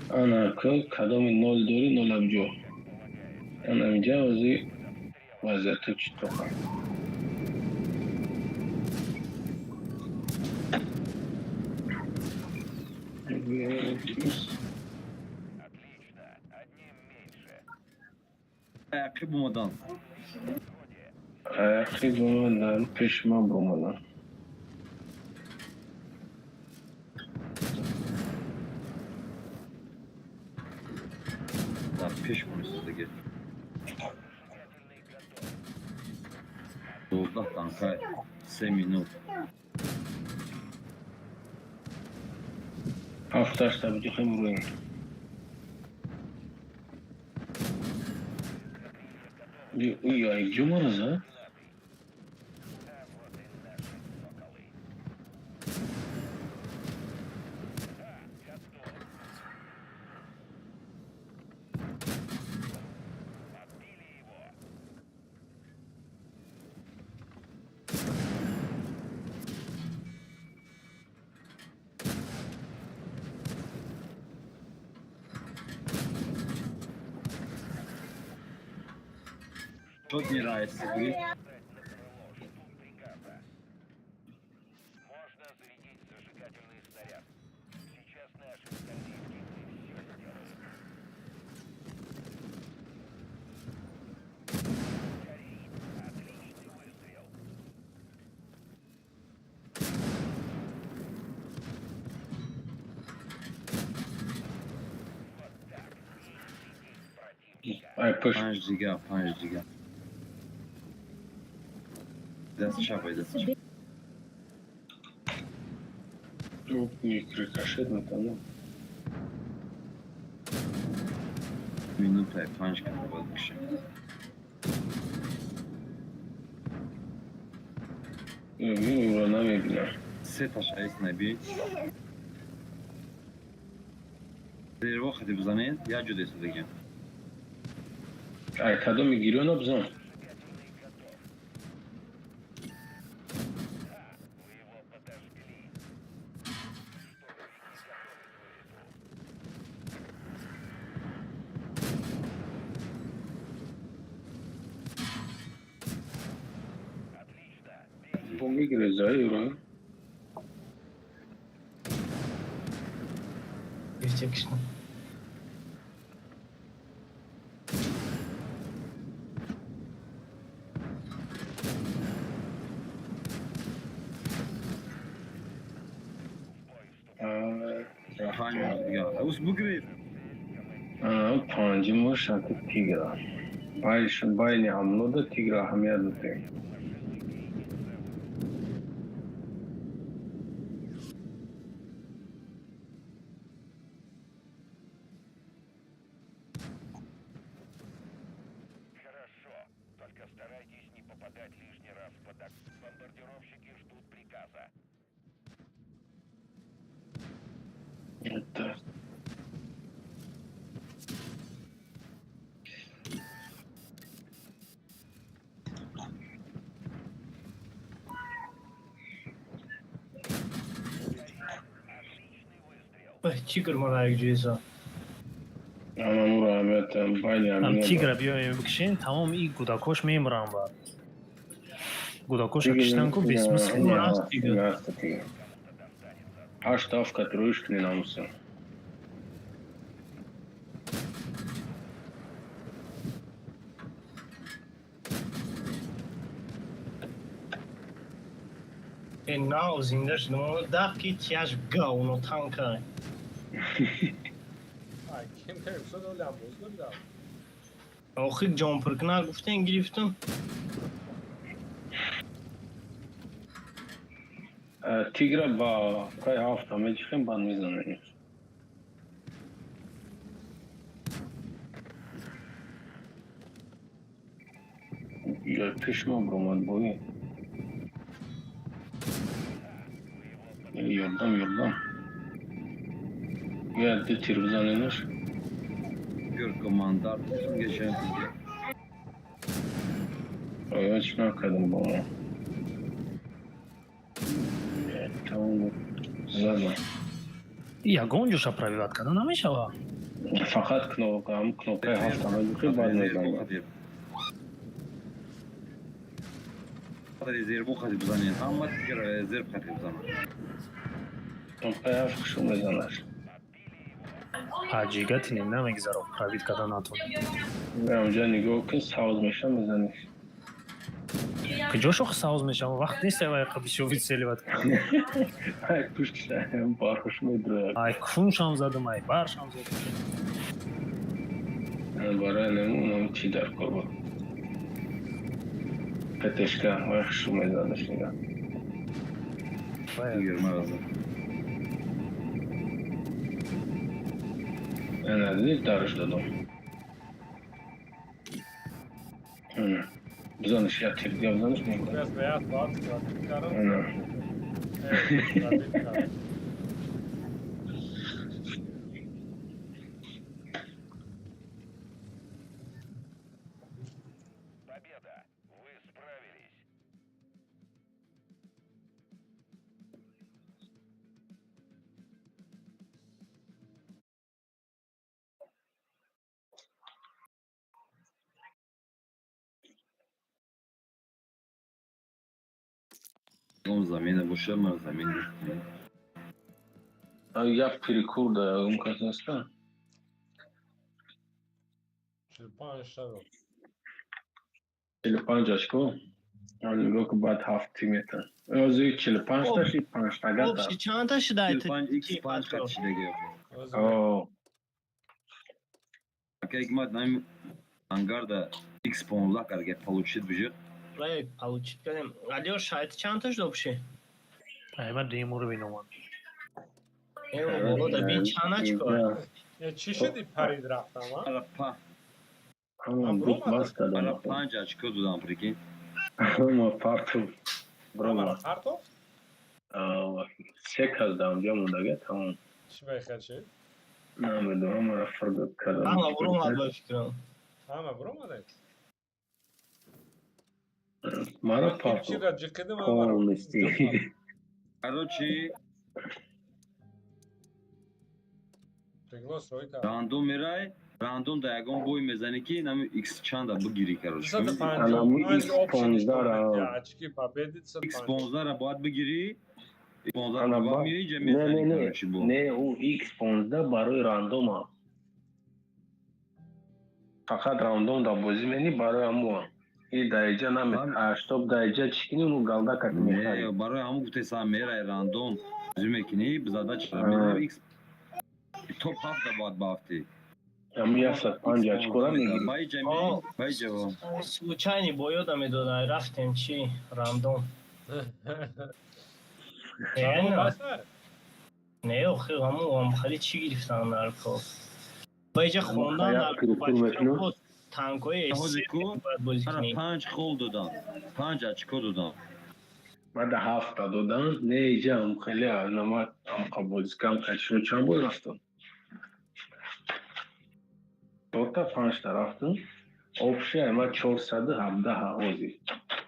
Ана к кадоми нол дорӣ, нол абҷо. Ана инҷа ози вазъияту чӣ тоқа. Ақиб омадан. Ақиб омадан, пеши ман омадан. Дар пеш монистаги. 12 танка, 3 минут. Ҳафташта биҷохем рӯем. Ё мараза? Что не нравится, говорит? Ай пушт. Панҷ дига, панҷ дига. Даст чапай, даст чап. Рикошет метавонам. Минутай панҷ кана бояд кушем. Ӯро намебинам. Се таша наби. Зерво хати бизанед, як ҷо дестодагиам. Ай кадоми гирёна бизан. Бо мегиреза ӯро. Гирчакишна. Панҷ минут дига. Ус бугирифт. Панҷи мо шати тигра. Байни ҳамлода тигра аҳамият додем. Хорошо. Только старайтесь не попадать лишний раз под Бомбардировщики ждут приказа. Это Тигр мара якҷоиза. Амамуро аҳамият байни Ам ҳамино. тигра биёем бикшен, тамоми и гудакош мемиранд баъд. Гудакоша киштан ку бесмысленно. Тигр. Ҳашт ҳафт катроиш кунӣ намуса. Э, нав зинда шудам. Дах ки тяж говно танка. Ай, ким шуд олям боз додам. Охир ҷонпуркна гуфтен, гирифтум. Тигра ба кай ҳафта меҷихем, баъд мезанем. Ё пеш ма бромад бои. Ёрдам, ёрдам. Я ду тир бизаненаш. Гир командар гешен. Оё чӣ накардам бо мо. Тамом, задам. Ягон ҷоша пробивать карда намешава. Фақат кнопка, ҳам кнопкаи ҳафта меҷихем, баъд мезанем. Резерву хати бизанед. Ҳама тигр резерв хати бизанад. Кнопкаи ҳафт хушо мезанаш. Аҷига тинем намегзаро пробить карда натон. Онҷа нигоҳ кун, савз меша, мезаниш. Куҷошо савз мешава? Вақт нест вайқа бисёр выцеливать. Ай пуштиша бархуш медрояд. Ай куншам задам, ай баршам задам. Барои намунам чӣ дар кор буд? ПТшка вай хушу мезанаш нига. Тигр мараза. Ана дидӣ, дарш додам. Ана. Бизаниш, як тир дига бизаниш мегӯям. Аз беят баъд пробить кардам. Ана. Э, пробить кардам. Победа! Вы справились! Он замена боша, мар замена. Як перекур да ягон кас аста? 45 шадо. 45 очко. Нигоҳ ку, баъд ҳафт тир метан. Ҳозир 45 та шид, панҷтага та. Общий чанда шуда? 45 x 5 хати шидаги. О, Ака икмат нам ангарда x 15 карга получит бижи. Проект получить кардем. Алё, шайт чанда шуда общий? Ай ман дуюм уровень омад. Э, боло да бин чанд очко? Э, чӣ шуди, парид рафтам, а? Ара па, Ҳама буд бас ара кардам. 5 очко додам, прикинь. Ҳама парту брома. Партов? Се кас да онҷа мондага, тамом. Чӣ бехел шид? Намедонам, ҳамаро фурдод кардам. Ҳама буромад ба фикрам. Ҳама буромадед? Маро парту. Чира ҷиқидим ҳамаро. Полностью. Короче, Приглас рой кард. Рандом мерай, рандом да ягон бой мезанӣ ки нами x чанда бигирӣ, короче. Анаму 255 X15 ра. Очки победы X 250. 15 ра бояд бигирӣ. 15 Ана ра ба- ба мири ҷа Не, мезанӣ, не, не. короче, бо. Не, ӯ X15 барои рандома. Фақат рандом да бозӣ мени барои ҳамуа. И даиҷа наме, чтоб даиҷа чӣ кунӣ, уну галда как мехарӣ. Не, барои ҳамун гуфтесам, мерай рандом бозӣ мекунӣ, задача Аа. мезанӣ x Топ ҳафта бояд баафтӣ. Ами 105 очкора мегирӣ. Баиҷа баиҷа. Случайный боёда медода, рафтем чи рандом. Не, охи, ҳаму хали чӣ гирифтан нарко. Ба иҷа хондан нарко танкҳои бояд бозӣ кунӣ. Панҷ хол додам, панҷ очко додам. Мада ҳафта додан, не, иҷа хеле нама амқа бозикам качино чанд бор рафтам? Чорта, панҷта рафтам. Общий ама 417 ҳози.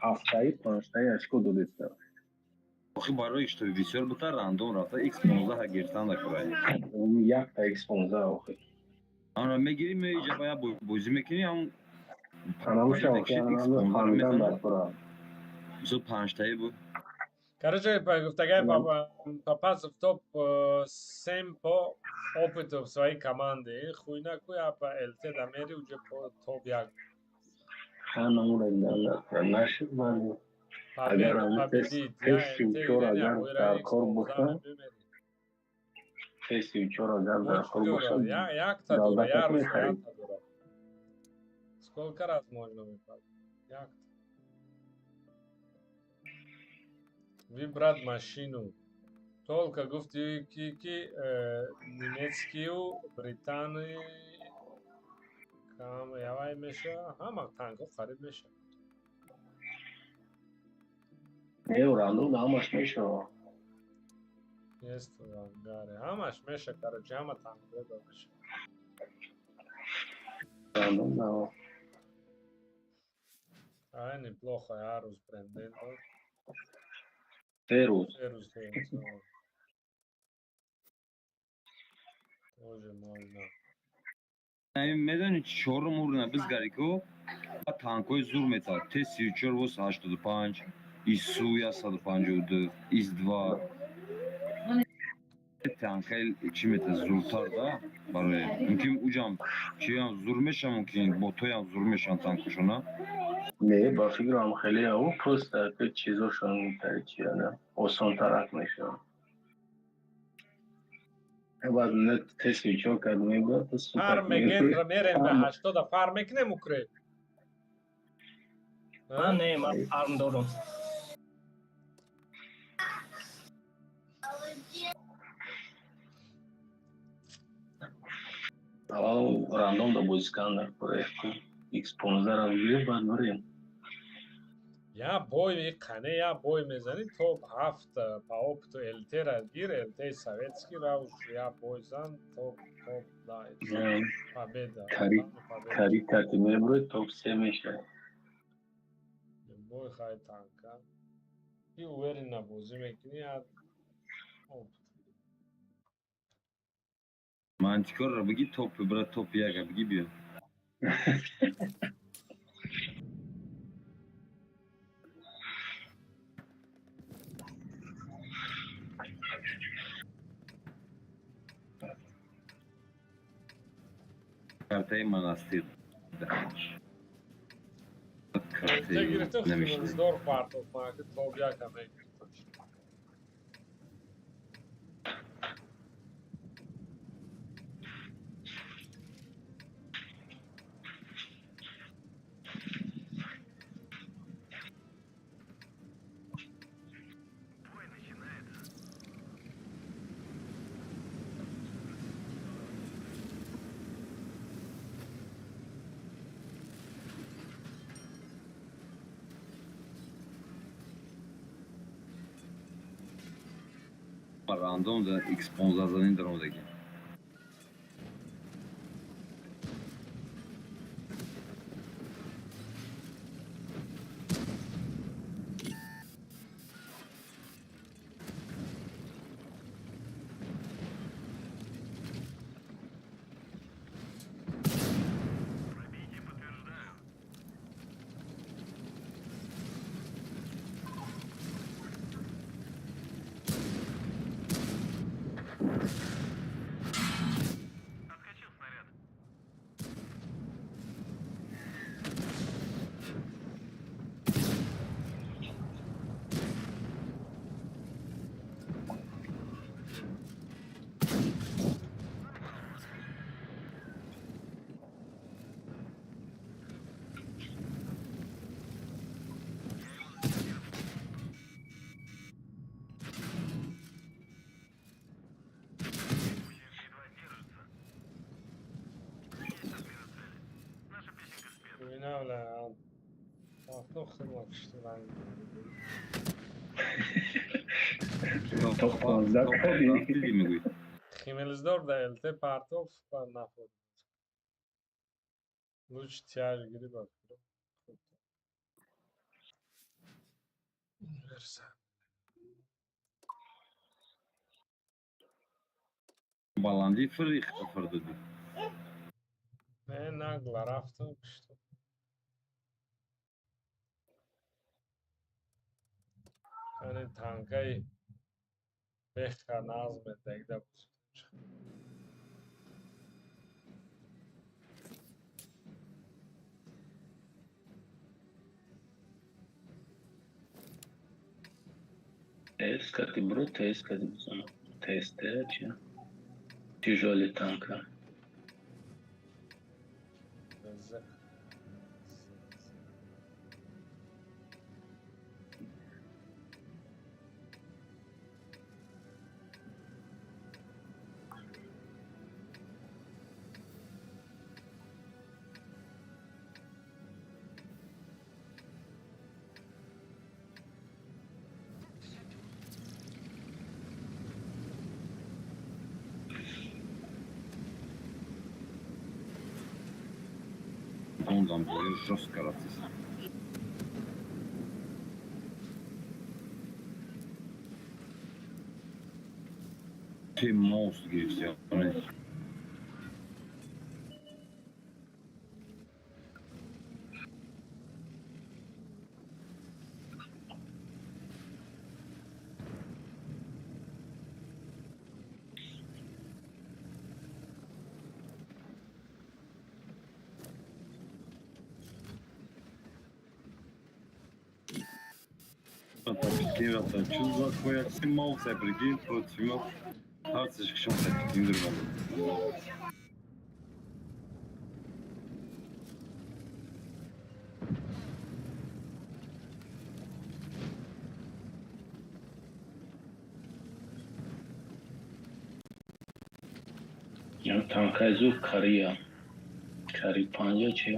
Ҳафтаи панҷтаи очко додистам. Охи, барои что бисёр бута рандом рафта X 15 гирифтан дакорай. Якта X 15 охи. Ана мегирӣ, меиҷа ба як бозӣ мекунӣ, ҳам фаҳмидан даркора. Мисол, панҷтаи буд. Короче, гуфтагай Папазов топ 7 по опыту в своей команде. Хуйна куя по ЛТ да мери уже по топ як. Нашид. Агар Т-34 агар дар кор боша, Т-34 агар дар кор боша, Якта дора, я рӯз якта дора. Сколько раз можно выпасть? Якта. Выбрать машину. Только гуфти ки немецкию, Британии кам явай меша, ҳама танкҳо харид меша. Не, рандом ҳамаш мешава. Есть в ангаре. Ҳамаш меша, короче, ҳама танкҳо меша. Рандом да. Ай, неплохо, я рӯз бренден. Се рӯз. Се рӯз, тоже можно. Медони, чорум урна бизгари ку танкҳои зур метавад. Т-34 вос 85, ИСУ 152, ИС-2 танкаи чӣ мета зуртар да, барои мумкин уҷам чиам зур меша, мумкин ботоям зур мешан танкошона. Не, ба фикрам, хеле ав просто ки чизошон чияна осонтарак мешавад. Баъд не Т-34 кард мебурд. Фарм меген, мерем ба 80 фарм мекунем, укреп. Ман не, ман фарм дорам. Аввал рандом да бозикан дар проекту X15 ра бигирем, баъд бирем. Я бой қане, я бой мезанӣ, топ ҳафт по опыту ЛТ-ра гир, ЛТ советский ра уж я бой зан, топ, топ, да, победа. Кари карти мебуред, топ се мешавад. Бой хай танка. И уверенно бозӣ мекунӣ, опыт. Мантикорро биги, топ бира, топ яка биги, биё. Картаи монастир. Гирифтем, здор партов, топ яка мегирифтем. Рандом да X15 занин даромадаги. Инавла партохтам кишту ранг. То 15 кардӣ. Диди мегӯй. Химелсдорф да ЛТ партоф ба наход. Лучше тяж гири ба фикром. Универсал. Баландӣ фири фир додӣ. Не, нагла рафтам кишту. Яъне танкаи беха нағз медагида буд. ТС кати бро, ТС кати бизанам. ТСТ чи? Тяжёлый танка. З. Гондам жёстко рафтист. Ти моус гирифти. Пикирата чудва, коя си моус е преги против имал. Аз ще се пикирам. Ям танкаи зур кария. Кари панҷа чи?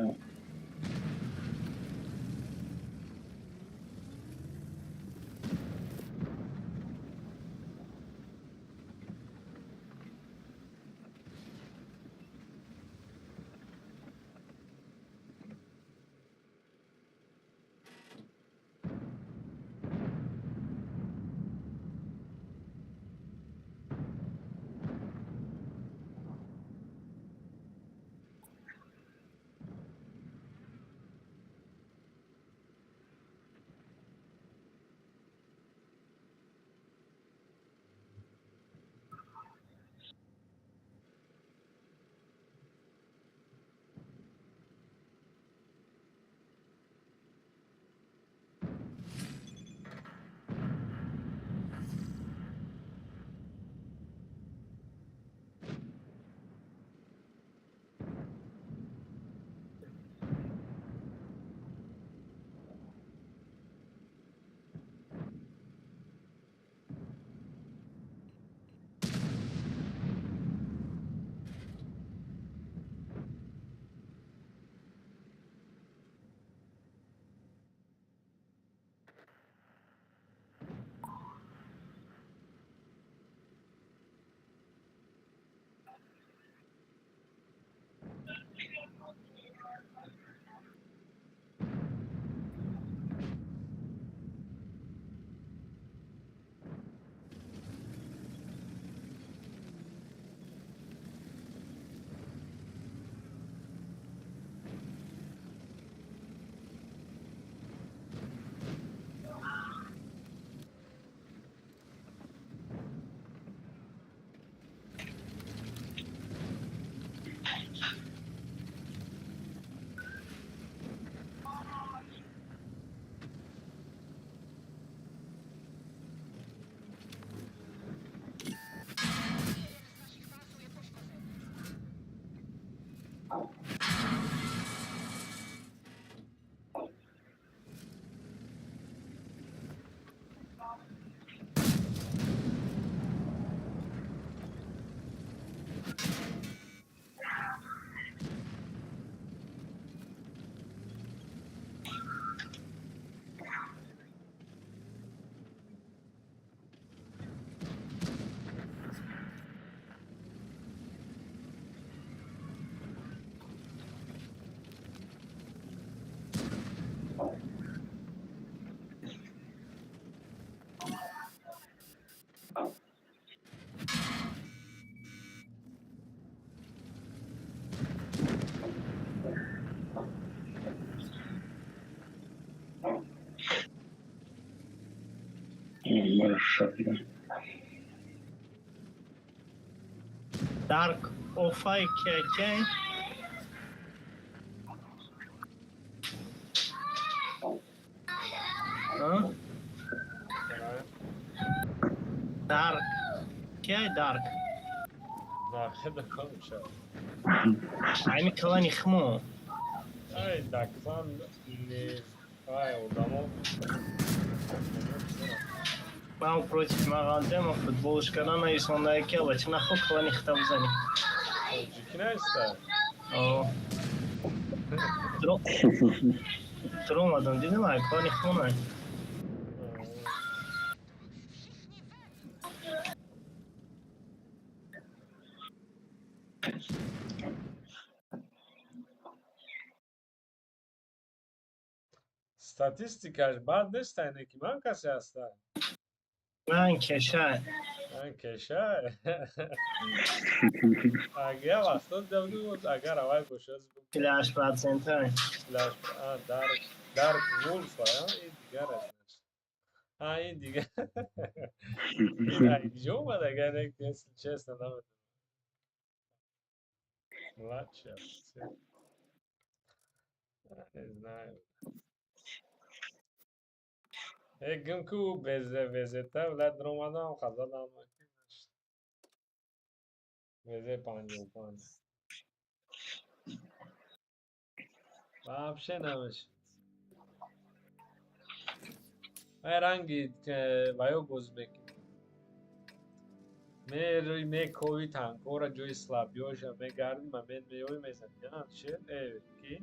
Шапидам. Дарк офай кекей. Дарк. Кей дарк? Намедонам. Ами клани хмо. Ай, да клан не ай одамо. Ман против мағалдем футболшкара наисонда ки албатта нахо клани хита бизанем. Тоҷикӣ наиста? О. Дро омадам, дидам ай клани хмо най. Статистикаш бад нест, айне ки ман касе ҳаста. Ман кеша. Ман кеша. Агар вақто давду агар авай бошад. 48%. 48 Дарк Дарк Вулф, а ин дигар аст. А ин дигар. Ин айҷо омад, агар если честно намедонам. Младший офицер. Не знаю. Э, гум ку безета влад ромадам хазадам. Везе 55. Вообще намеш. Вай ранги ваё боз мекунӣ. Мерӯи мекови танкора ҷои слабиёша мегардӣ, момент меёи мезанӣ. Шер э ки?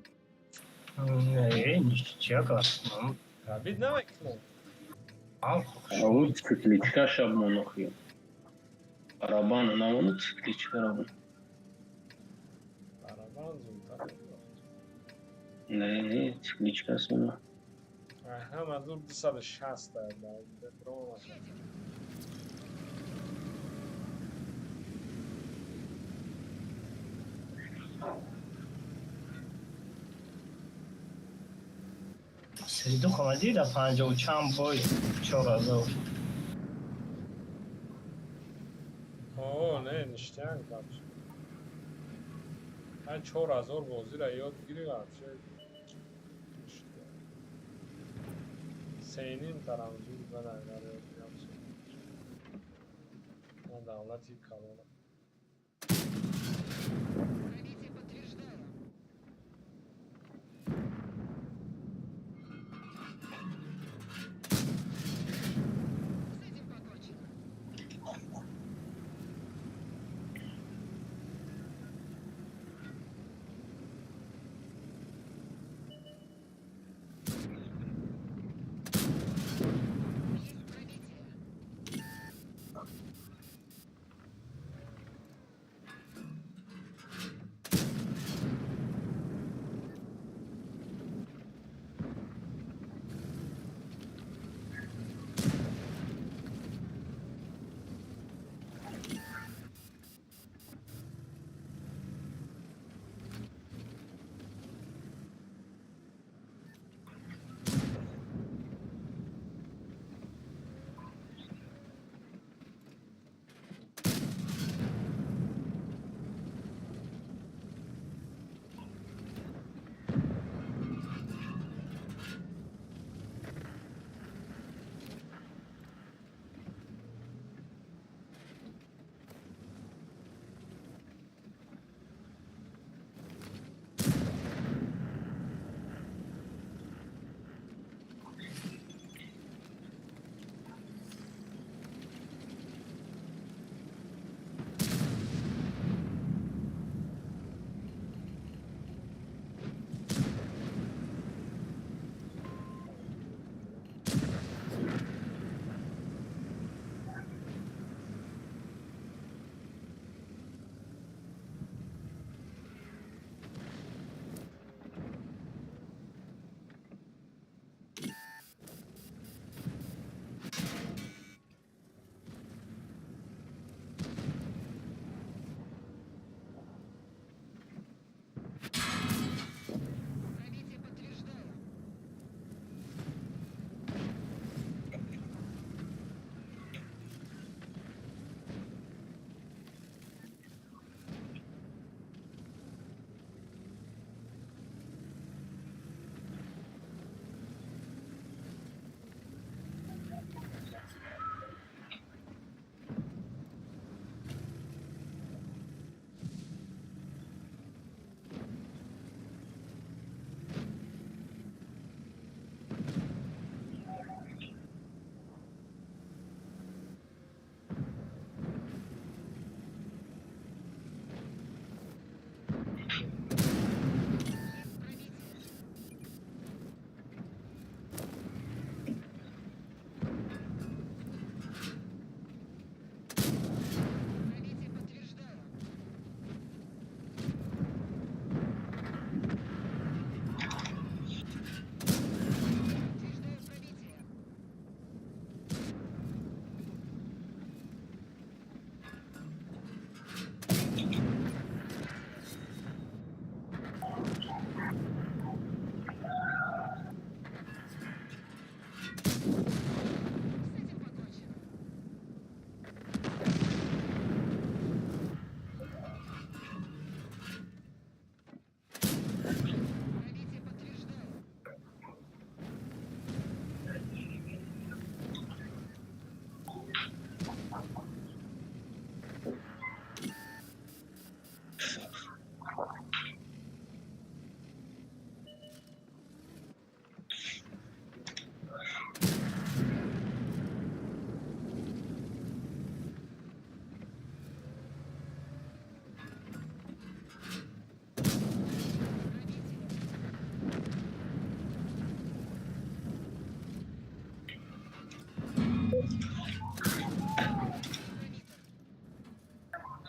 Не, чия Рабид намекунад. Ау цикличка шабмон охи. Барабан намону цикличка рабон. Барабан зудтар. Не, не, цикличка сона. Ҳама зур 260 дар. Сриду хомади да панҷоҳу чанд бой 4000. О, не, ништяк вообще. Ҳай 4000 бозира ёд гири вообще. Сеним тарам зур зад агар ёд гирам. Ман давлати калона.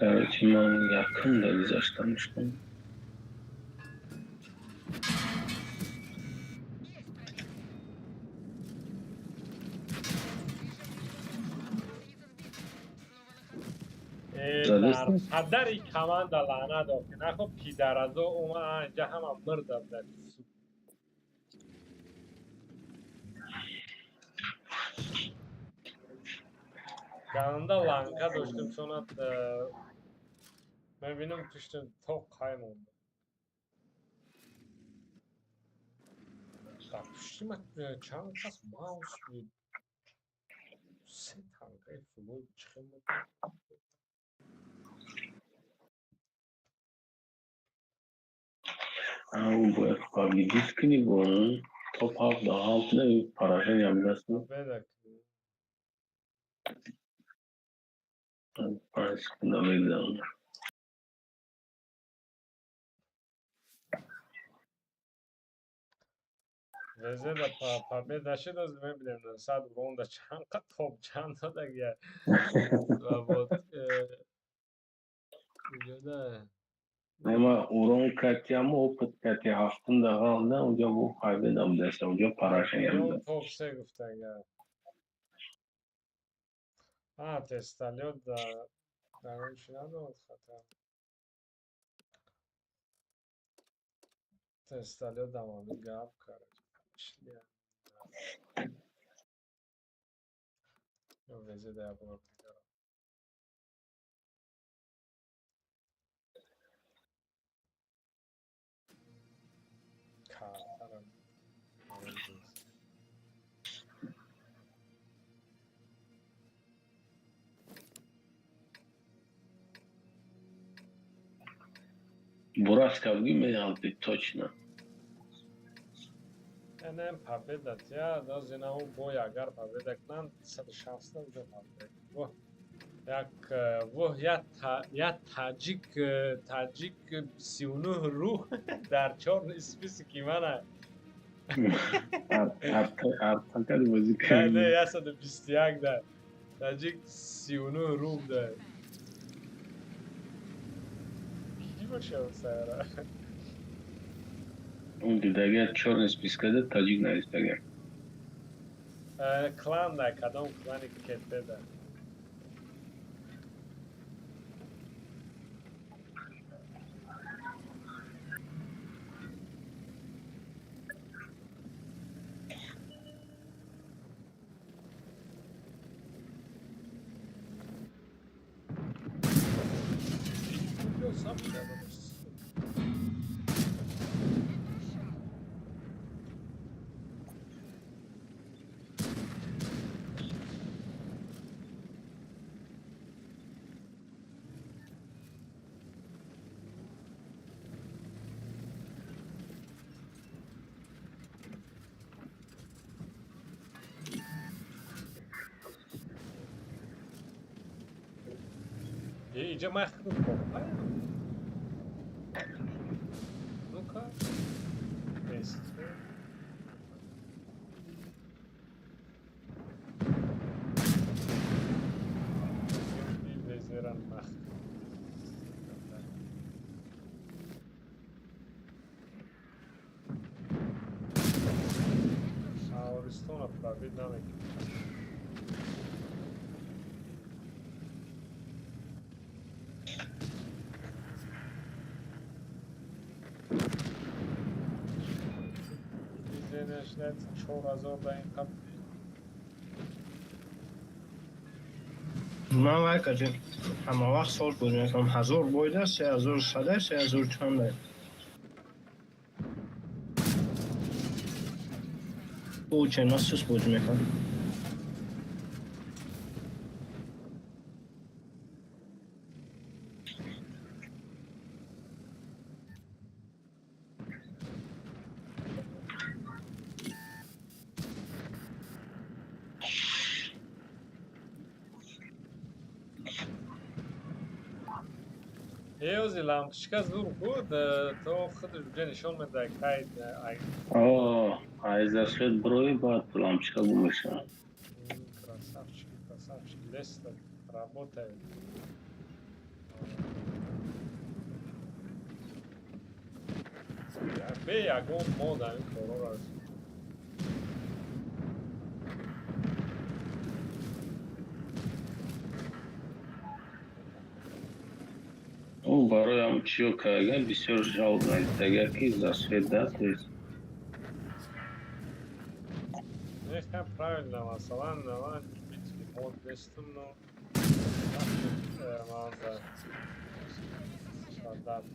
Короче, ман якумда гузаштам шуд. Дар падари команда лаънат охи, нахо пидаразо ума инҷа ҳама мирдам дар. Гананда ланка доштем, чунат мебинам, пуштем то қай монда. Дар пушти ма чанд кас маус буд, се танкаи фулой чихе буд. Ау, бояд победить кунӣ бо топ ҳафт да ҳафт не поражение даст. Победа. 5 секунда мегзарад. Везеда победа шид, аз мебинем сад ронда чанд қа топ чанд додагия ва вот иҷода. Ма урон катиаму опыт кати ҳафтум да ғалда, уҷа бо победа будаст, уҷа поражение буда. Топ се гуфтага. А тесталёт да дар он чи надорад хатар. Тесталёт дамами гап кард. Ё везеда я бор дигарам. Картарам. Бураска буги меғалти точно. Нем победа тя, дозина у бой агар победа кунанд, 160 уже победа. Воҳ як воҳ я таҷик 39 рӯҳ дар чор списки мана. Артакари бозӣ. Не, 121 да таҷик 39 рӯҳ да ки бошад сайра? Он дидагия чёрный спискада таҷик навистагия. Клан да, кадом клани кетеда? Сам. Иҷа ман худам. Ну-ка. Есть. Везеран мах. Аористона пробить намекунад. 4000 да ин қабл. Ман вай кардем, ҳама вақт сол бозӣ мекунам, 1000 бойда, 3100, 3000 чанда. Очень ман сус бозӣ мекунам. Эози лампочка зур буд, то худаш уҷа нишон медиҳад кай. Айза шуд брои, баъд лампочка гум мешавад. Красавчики, красавчики, леста работает. Бе ягон мод ҳамин корҳоро. Ӯ барои ҳам чиё кардан бисёр жалоб нависдагар, ки за свет да, то есть. Не, правильно, масалан, ман любители мод нестам, но ман за создать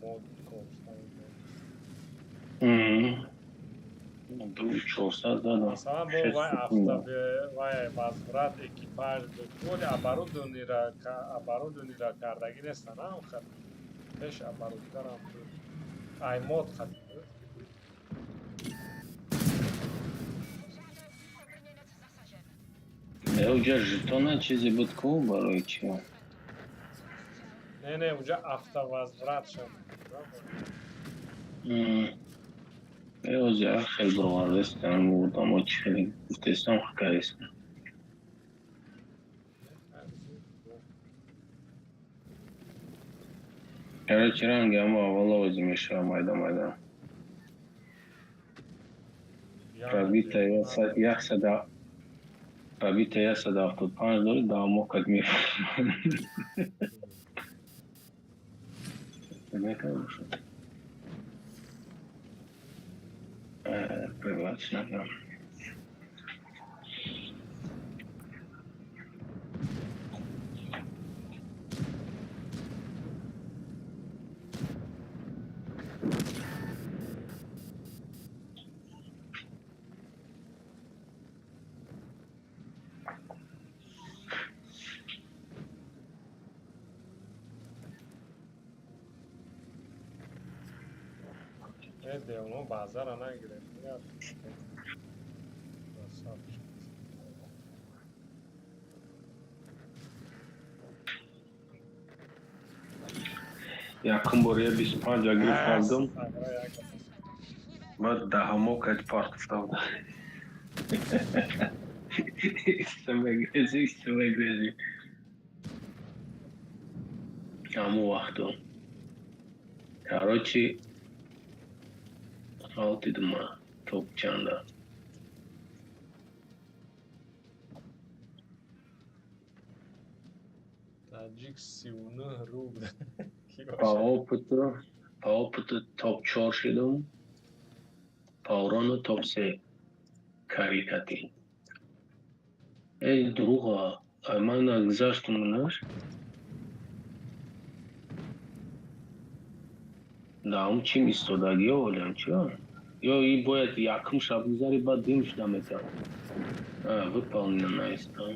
мод кор ставим. 400 дадам. Масалан, бо вай авто, вай возврат экипаж буд, оборудованиеро кардагӣ нестан, а пеш оборудкарам буд, ай мод хат буд. Не, уҷа жетона чизе буд ку, барои чи? Не, уҷа автовозврат шуд. Э, ози хел бировардестам, одамо чи хеле гуфтестам, кардестам. Короче, ранги ҳамо аввало ози мешава, майда майда. Пробитие 100, пробитие 175 дори, даҳмо кад мекардошад. Привлач надо. Э, девно базара нагирем. Красавчик. Якум бор я 25 гирифтам, баъд даҳамо кад партофтам. Истамегрези, истамегрези. Ҳамун вақту. Короче, ғалтидума топ чанда. Таҷик 39 рубл. По опыту топ чор шудум, по урону топ се карикати. Эй, дурӯға, ман гузаштум, наш? Даам чим истодагиё олям чиё? Ё и бояд якум шаб гузари, баъд дим шуда метавон. Выполнено наистам.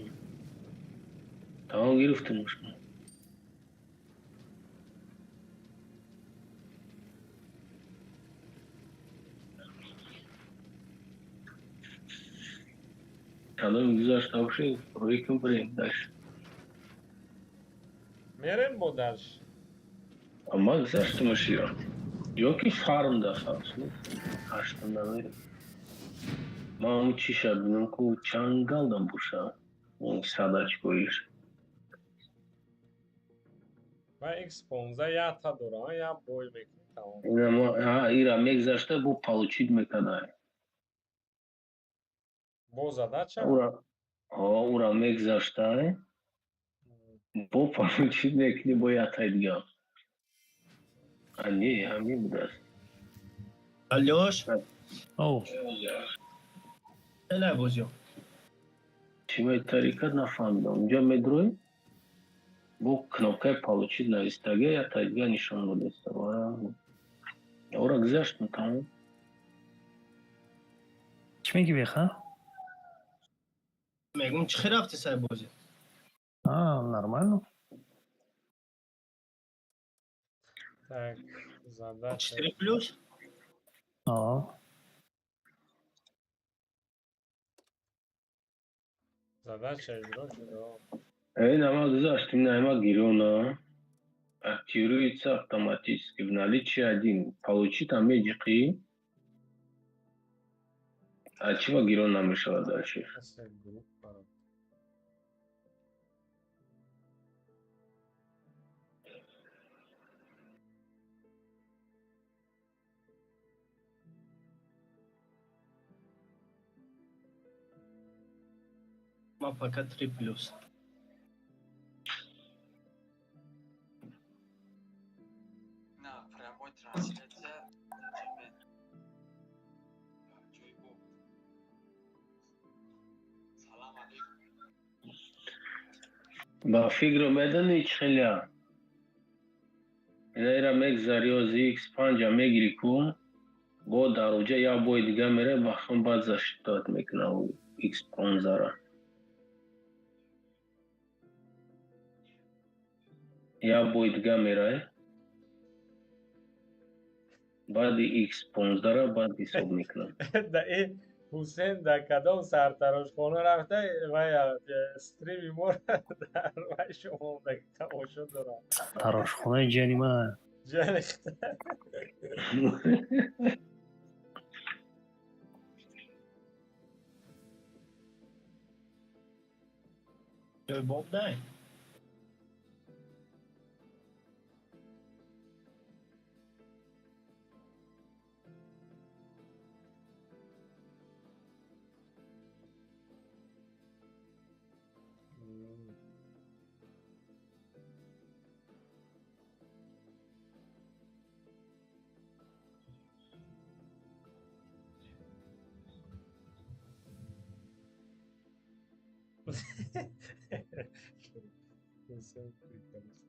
Тамом, гирифтем шумо. Кадом гузашта бошед, рӯй кун, бирем дальше. Мерем бо дальше. Ама гузаштамаш ё. Ё ки фарм да фарм. Ҳаштам намерем. Ман ҳамун чиша бинам ку, чанд галдам боша. 100 очкоиш. Ва X15 якта дора, як бой мекунӣ, тамом. Ира мегзашта, бо получить мекардай. Бо задача? Ура мегзаштай, бо получить мекунӣ, бо яктай дига. А не, ҳамин будааст. Алёш. Оу. Хеле бозиё. Чӣ метарикат, нафаҳмидам. Унҷа медрои, бо кнопкаи получить навистага, яктай дига нишон додааст. Ора гузаштм, тамом. Чӣ мегӣ, беха? Мегум, чӣ хел рафти сай бозӣ? А, нормально. Так, задача. 4 плюс? А. Задача иҷро шуда. Эй, нама гузаштим, нама гирёна. Активируется автоматически в наличии один. Получить амеҷиқи. А чӣ ба гирён намешавад дальше? Касе группа. Ман пока 3 плюс. На прямой трансляция ҷойбоб. Салам алейкум. Ба фикр медонӣ чӣ хеле? Инаира мегзари, ози X5 мегирӣ ку, бо дар оҷа як бои дига мере, бахм баъд засчитывать мекуна X15-ра. Як бои дига мерай, баъди X15-ра баъд ҳисоб мекунам. Да и Ҳусен дар кадом сартарошхона рафта вай стрими моро дар вай шумо тамошо дорад. Тарошхонаи ҷани ман. Ҷани. Ҷойбоб дай. Ҳусен приколист.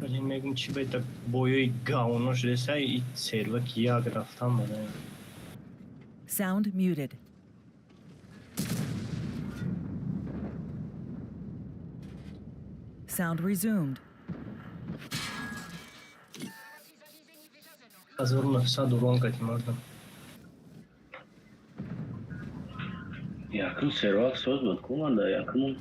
Вале мегум чӣ бета боёи говно шудеса и сервак як рафтан бада. Sound muted. Sound resumed. 1900 урон кати мардам. Якум сервак соз буд ку манда якум.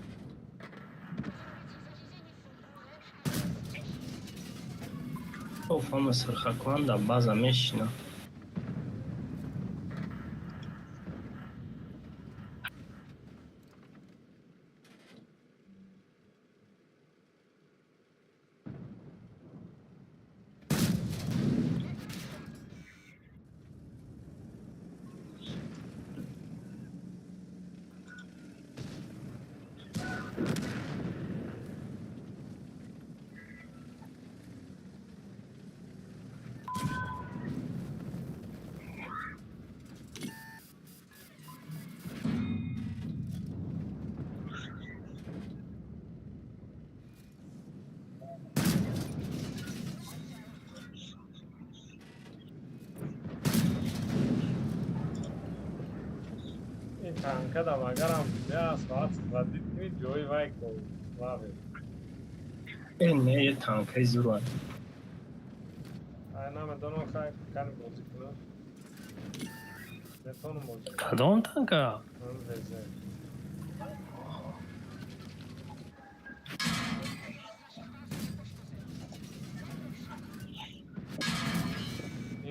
Оф, ҳама сирхакванда база мешина. Ин танкадам агарам я соат радид кунӣ, ҷои вай ко лаве. Э, не, е танкаи зура. Ай, намедонам, хай кани бозӣ кунам. Метавонам бозӣ кунам. Кадом танка? Ман везе.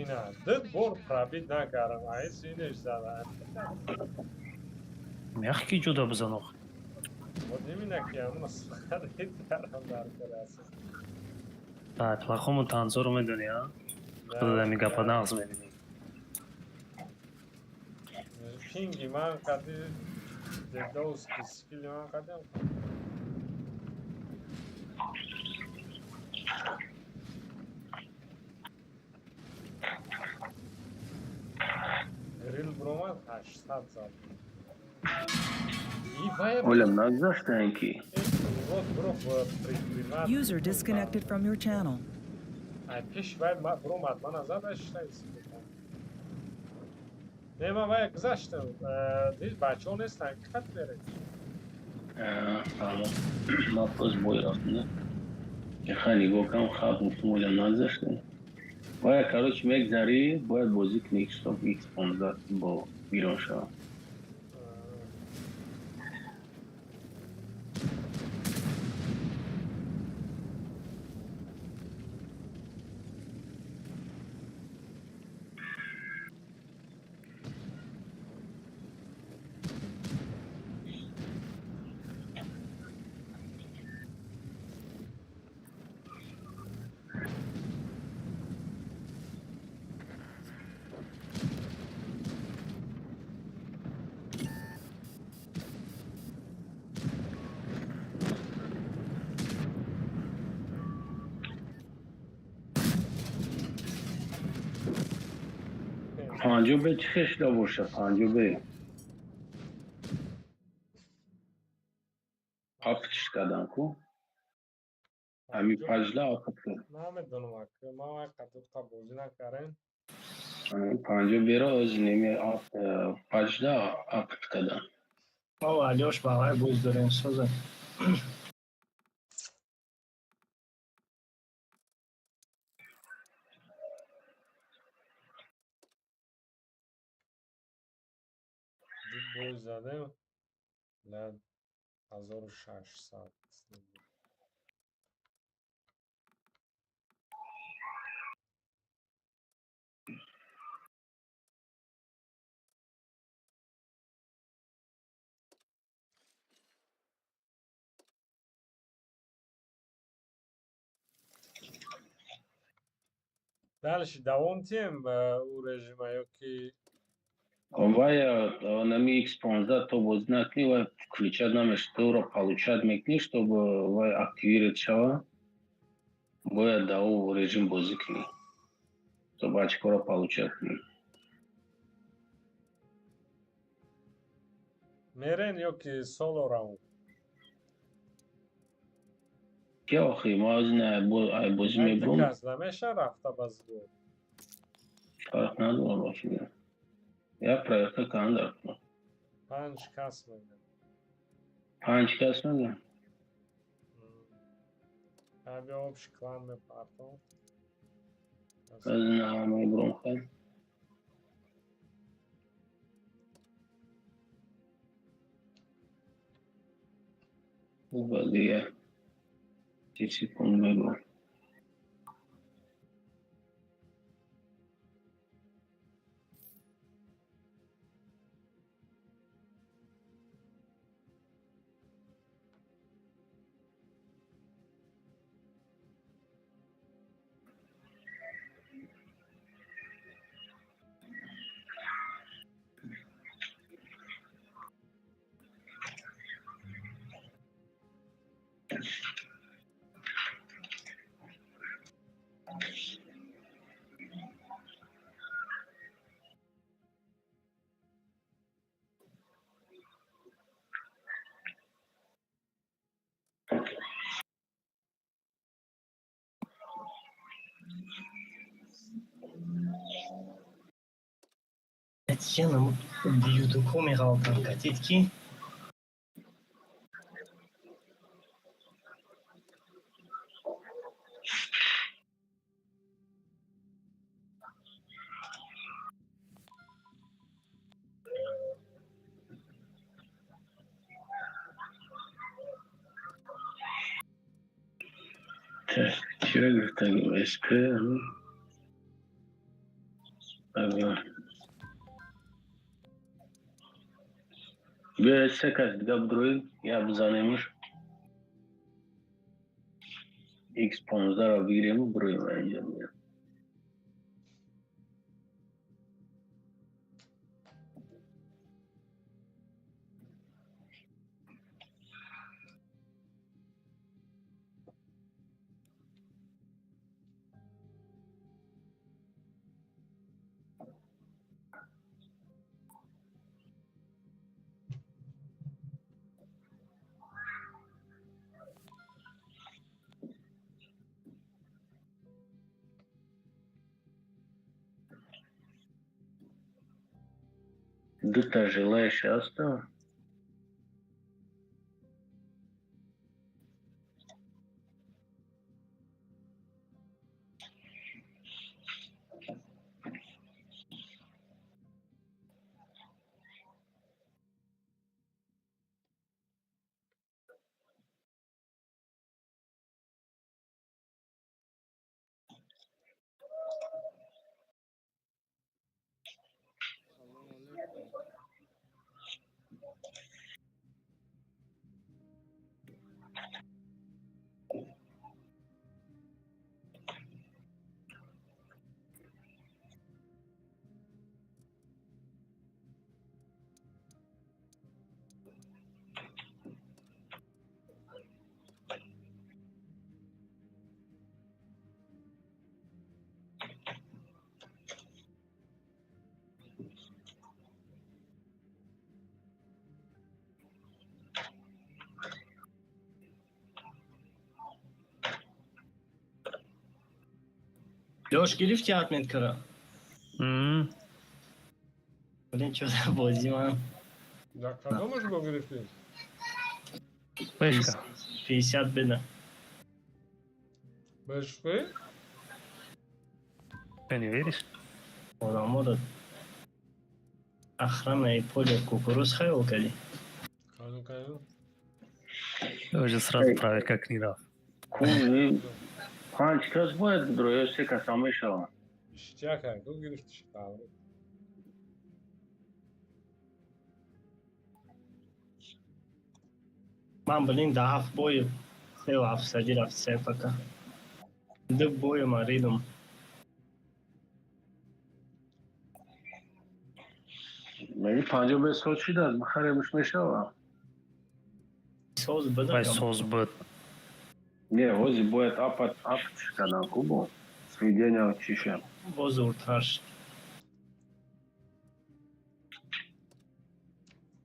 Ина, ду бор пробить накардам, айс инеш зада. Мех ки ҷуда бизан ох. Вот именно ки ҳамуна харид кардам дар кор. Плохому танцору медони, а? Худо ми гапа нағз мебинӣ. Пинги ман қади дедовский скилли ман қадим. Грил бромад 800 зад. И вая. Олям нагзаштаен ки. Вот бро прикриват. User disconnected from your channel. Ай пеш вай бромад мана зад штай. Не, ман вая гузаштам. Дид бачаҳо нестанд, кат беред. Фаҳмам. Ман боз бой рафтам. Яха нигоҳ кам хаб гуфтам олям нагзаштем. Бояд, короче, мегзарӣ, бояд бозӣ кунӣ X 15 бо гирон шавад. Панҷо бе чӣ хешда боша? Панҷо бе. Апчиш кадан ку? Ами пажла апт кад. Намедонам, ак ман вай қадуқта бозӣ накардем. Панҷо бера оз неми пажла апт кадан. Мо Алёш ба вай боз дорем соза. Ду бой задем. Ла 1600. Дальше давом тием ба ӯ режима ё ки? Вай нами X15 то бозӣ накунӣ, вай включать намешавад. Ту ӯро получать мекунӣ, чтобы вай активировать шава, бояд дар ӯ режим бозӣ кунӣ, чтобы очкоро получать кунӣ. Мерен ё ки соло раунд? Ки охи ма аз ин ай бозӣ мебурам. Кас намеша рафта ба сбор? Фарқ надорад, ба фикр. Як проверка кунам дар кунам. Панҷ кас мегӯям. Панҷ кас мегӯям. Аби общий клан мепартом. Аз ин мебурам, хай. Ба дига 30 секунд мебурам. Янам ублюдокҳо меғалтанд, катид ки. Чиро гирифтагим? СП. Биёед, се кас дига бидроем, я бизанемш. X15-ро бигирему бироем инҷа биём. Дута желающий ҳастам? Лёш, гирифти отметкара? Блин, чё за бозӣ ман. Дар кадомаш бо гирифтӣ? Вышка. 50 беда. Бешхи? Ты не веришь? Одаморо охранаи поле кукуруз хаёл кардӣ. Кану, кану. Уже сразу проверка книга. Панҷ кас бояд бидро ё се кас ҳам мешаванд? Иштияк ку гирифтиш таври. Ман, блин, да ҳафт бои сеу ҳафтсадӣ рафт, се пока. Ду бою ман ридум. Меги 55 соз шудааст, бихаремш, мешава. Соз Вай буда. соз буд. Не, ҳозир бояд апат ап кадан кубо. Сведения чиша. Боз зуртар шуд.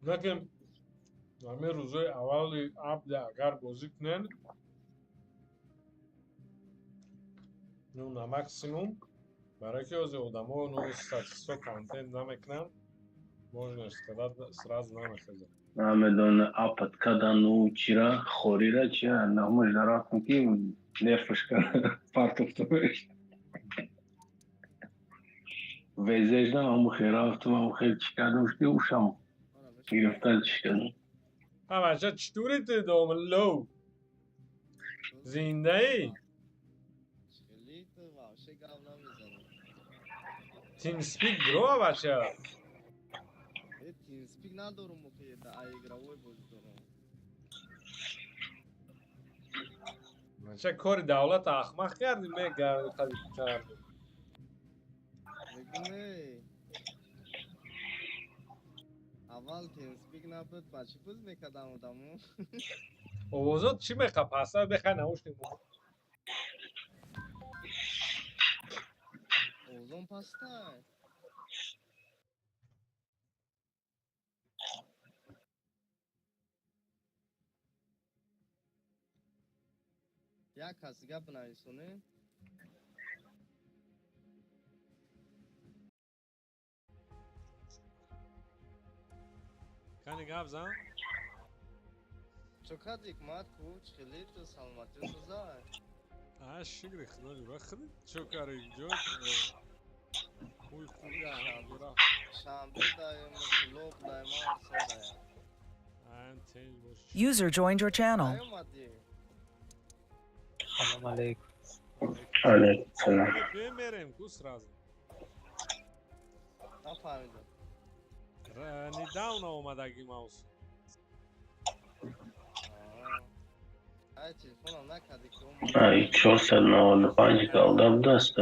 Лекин ҳамин рӯзои аввали апда агар бозӣ кунен, ну, на максимум, барои ки ҳозир одамо, ну, статисто контент намекунанд, можно сказать, сразу намехезад. Намедона апат кадану чира хорира чира намаш дарафтам ки нерфаш када партофтамеш. Везеш на ҳаму хел рафтам, ҳаму хел чӣ кардам ки ушам гирифтан чӣ кардам. Ҳа, бача, читури ту, домлоу? Зиндаӣ? Хеле ту вообще гап намезанӣ. Тимспик бро, бача. Э, тимспик надорум, охи, да игровой бозӣ дорум. Бача, кори давлата ахмақ кардӣ, мегарди қади кард. Мегум, эй. Аввал тимспик набуд, ба чӣ боз мекардам одамо? Овозот чӣ меха паса бехай наушник. Овозон пастай. Як кас гап бинависонӣ? Кани, гап зан. Чо кардӣ, ҳикмат ку, чӣ хеле ту, саломатӣ созай? А, шукри худо, ҷура худ чо кари ҷо? Хуй хуя ҷура. Шанбе даем, лоб даем, арса даем. Ам тенҷ бош. User joined your channel. Наёмадӣ? Салом алейкум. Алейкум салом. Бемерем ку сразу. Нафаҳмидам. Недавно омадаги маус. Ай, телефонам накардӣ ки. Ай, 495 голда будааст,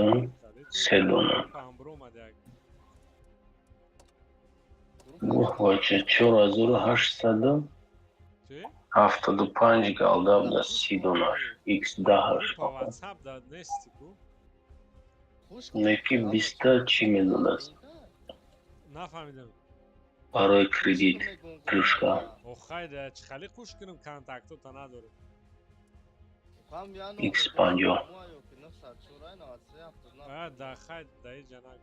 се дона. Памбро омадяг. Гуфт, бача, 4875 Чӣ? голда будааст, 30 донаш. Х даҳаш. Группа WhatsApp да нести ку? Неки биста чӣ медодааст? Нафаҳмидам. Барои кредит плюшка. Охай, да чӣ хали хуш кунам, контактота надорем. Х 50. А, да хай, да иҷа наг.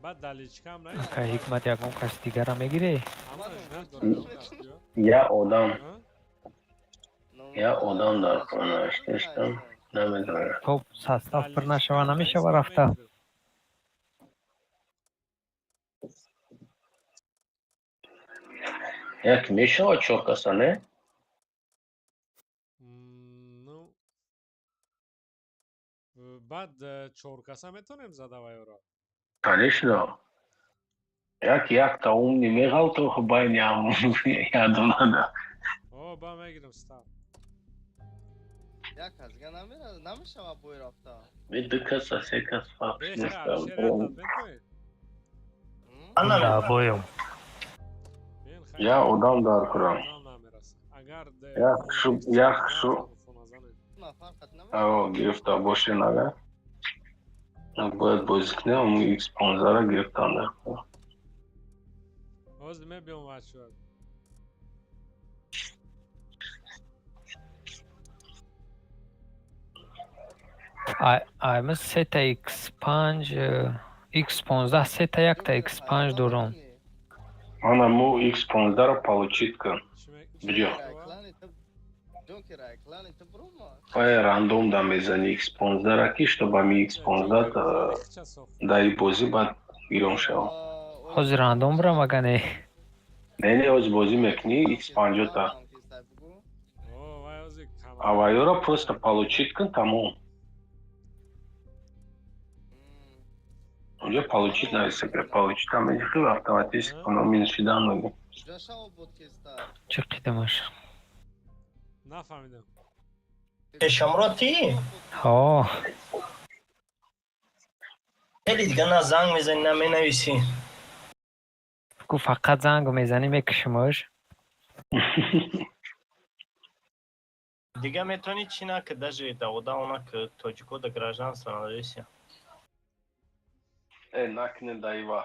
Баъд да личкам на. Ака Ҳикмат, ягон кас дигара мегирӣ? Ҳамаш надорам. Я одам, я одам дар хона доштам, намедонам. Топ состав пур нашава, намешава рафта. Як мешавад чор каса, не? Ну, баъд чоркаса метонем зада вайёро. Конечно. Як якта умни меғалто байни ҳам ядонада. О, ба мегирам став. Як кас дига намешава бой рафта. Ме ду каса, се кас фарқ Бехе нест. Алишер, ятат метавонед? Да, боём. Я одам дар курам. Одам намераса. Агар Як шу, як шу. Ао, гирифта бошен агар. Бояд бозӣ кунем, ҳамун X 15-ра гирифтан дар курам. Ҳозир мебиём, бачаҳо. Ай, сета X5, X15, сета, якта X5 дорам. Ана мо X 15-ра получить кун. Биё. Вай рандом да мезани X 15-ра ки, чтобы ами X 15 дар бозӣ баъд гирон шавад. Ҳозир рандом бурам, ага не? Не, не, ҳозир бозӣ мекунӣ X 50-та. Авайёра просто получить кун, тамом. Унҷо получить нависа, получить там медихи, автоматически номин шидан меги. Чӣ қидамаш? Нафаҳмидам. Шамрод, ти? Ҳо. Хеле дига на занг мезанӣ, на менависӣ. Гуфт, фақат занг мезанӣ, мекушимаш. Дига метавонӣ чӣ наки, даже давода она ки тоҷико да гражданство надорися. Э, накне даива.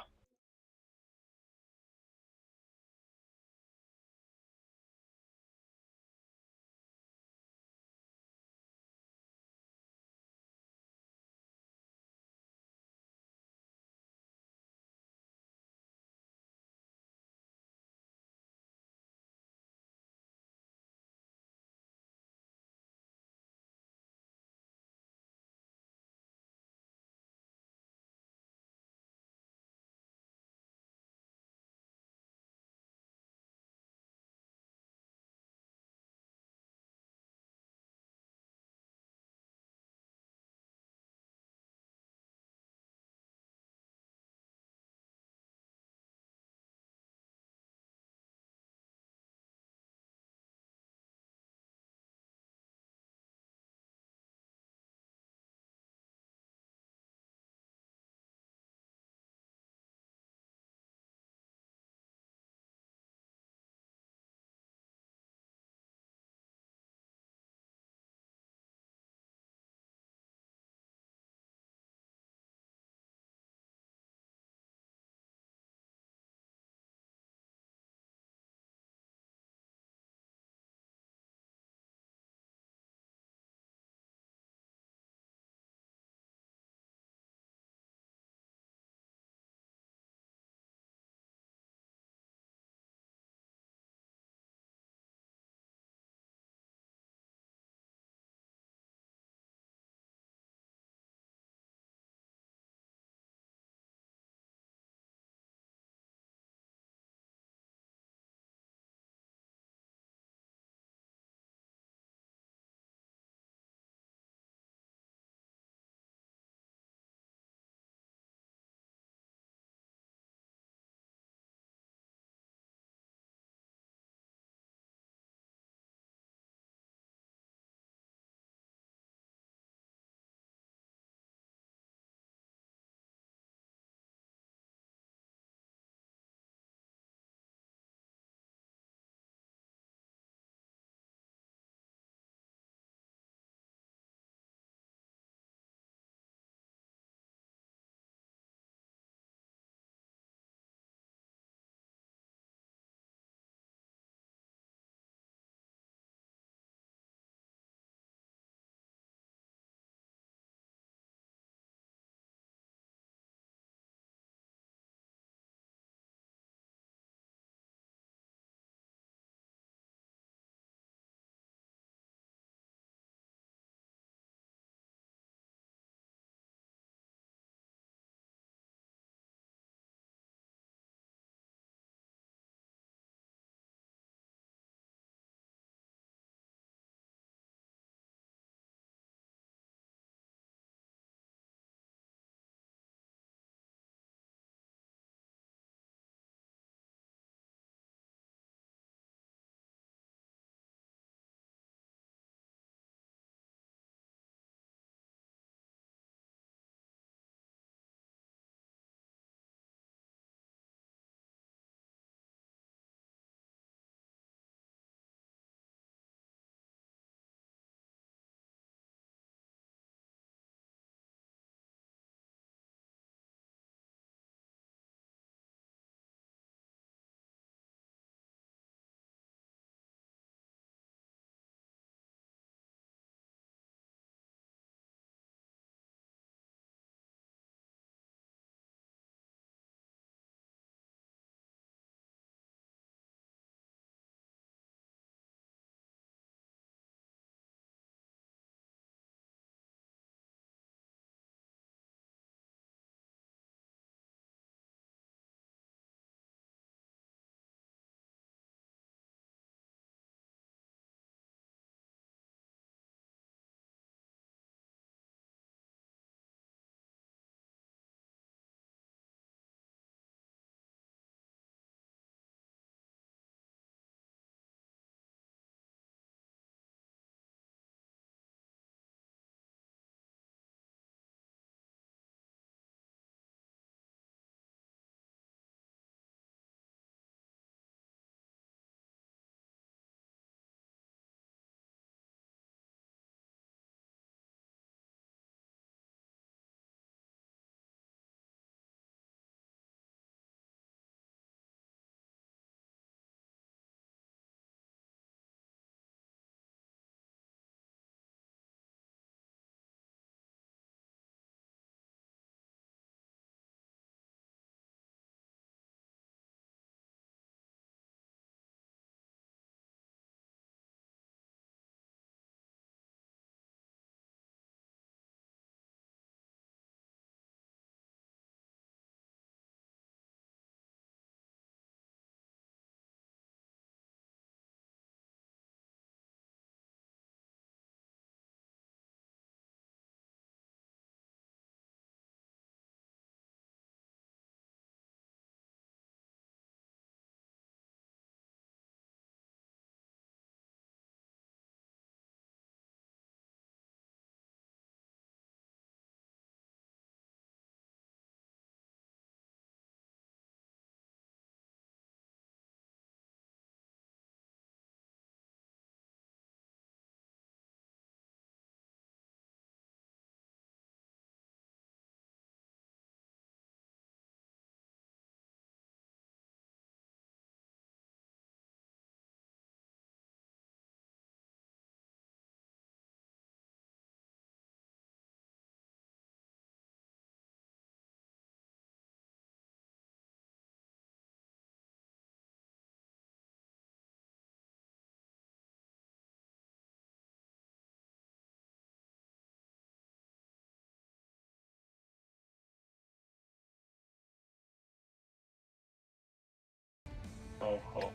Хоб.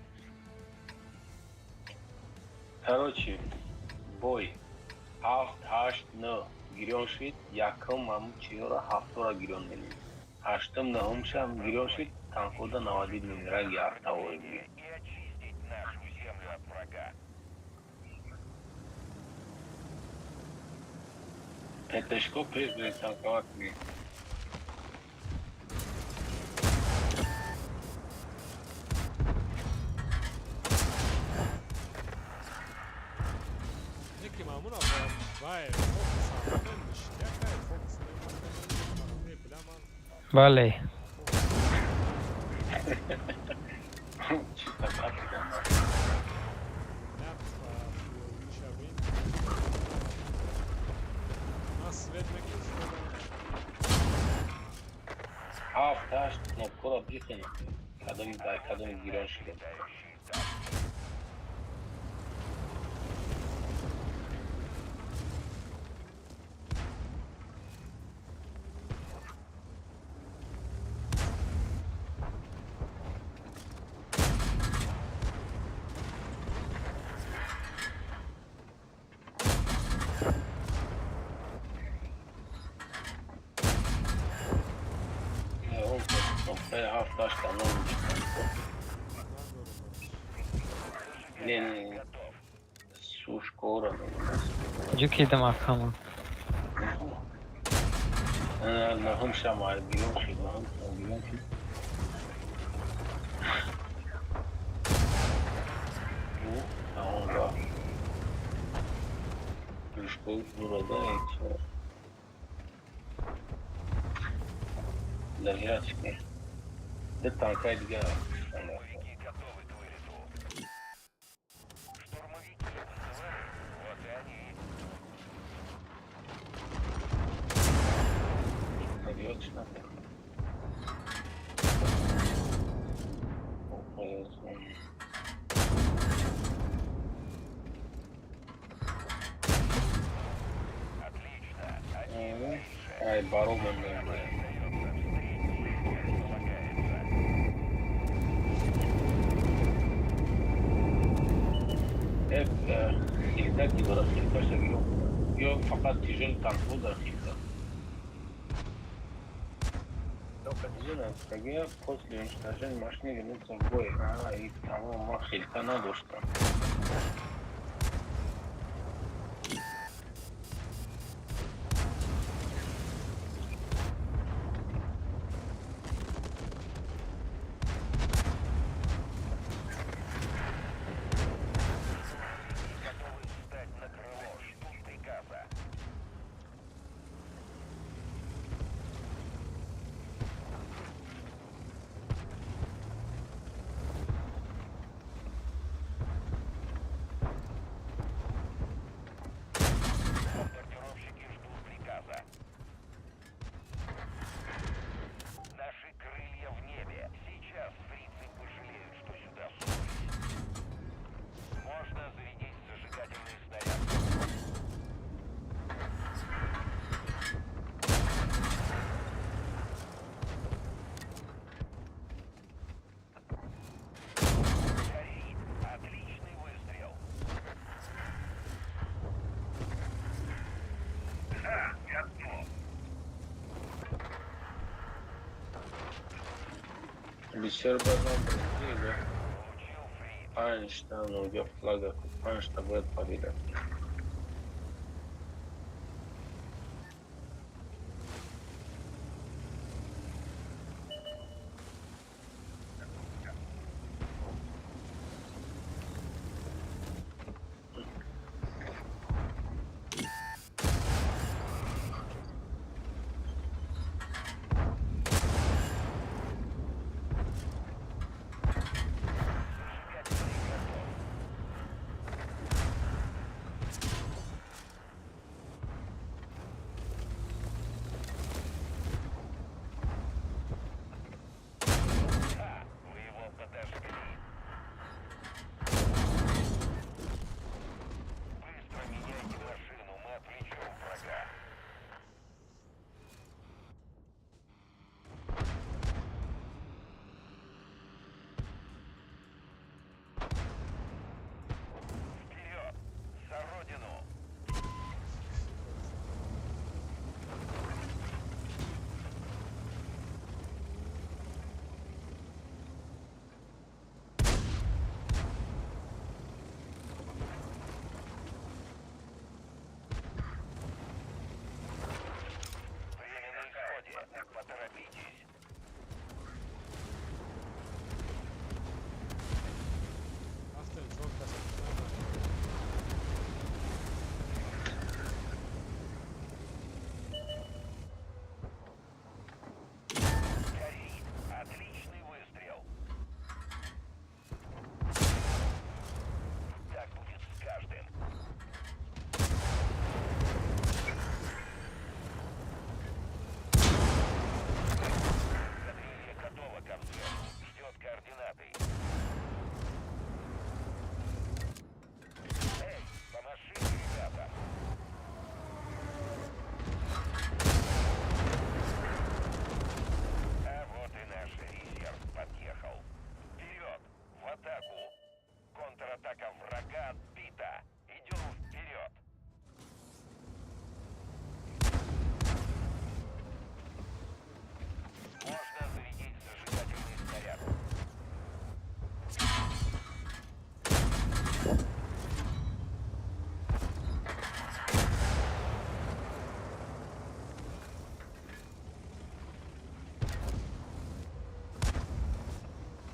Короче, бой ҳафт, ҳашт, нӯҳ гирён шид, якум ҳамун чиёра, ҳафтора гирён менем. Ҳаштум, нӯҳумшам гирён шид, танкода навадид мем, ранги ҳафтавори бигем. ПТшко пеш танковат мегем. Неки мамуна вай фокус ҳамон ништякай, фокус не, бля, ман. Бале. Чӣ фақат? Нақс ва шавем. Ман свет мекушам. Ҳафт, ҳашт кнопкаро бихонед. Кадоми дар кадоми гирён шуда. Кнопкаи ҳафт, ҳашт канон. Не, не, сушкора. Ҷукидам акама. Нӯҳум шама гирён шид, нӯҳум шама гирён шид. Тамом, рафт. Плюшко дурада чор. Лагерачки. Ду танкаи дигар. Готовы к вылету. Штурмовики БЗВ, вот и они. Ёч надо. Отлично. Один меньше. Ай, баробан мембре. Остается встретить, как полагается. Э, хилта ки дорад, хилташа гирён. Ё фақат тяжёлый танкҳо дар хилта. Только после уничтожения машины вернуться в бой. А, и тамом, ман хилта надоштам. Готовы встать на крыло. Ждут приказа. Бомбардировщики ждут приказа. Наши крылья в небе. Сейчас фрицы пожалеют, что сюда сунулись. Можно зарядить зажигательный снаряд. Горит. Отличный выстрел. Да, готов. Бисёр базан да. Получил фриц. Панҷта ноҷа флага, панҷта бояд парида. Зажигательный готов.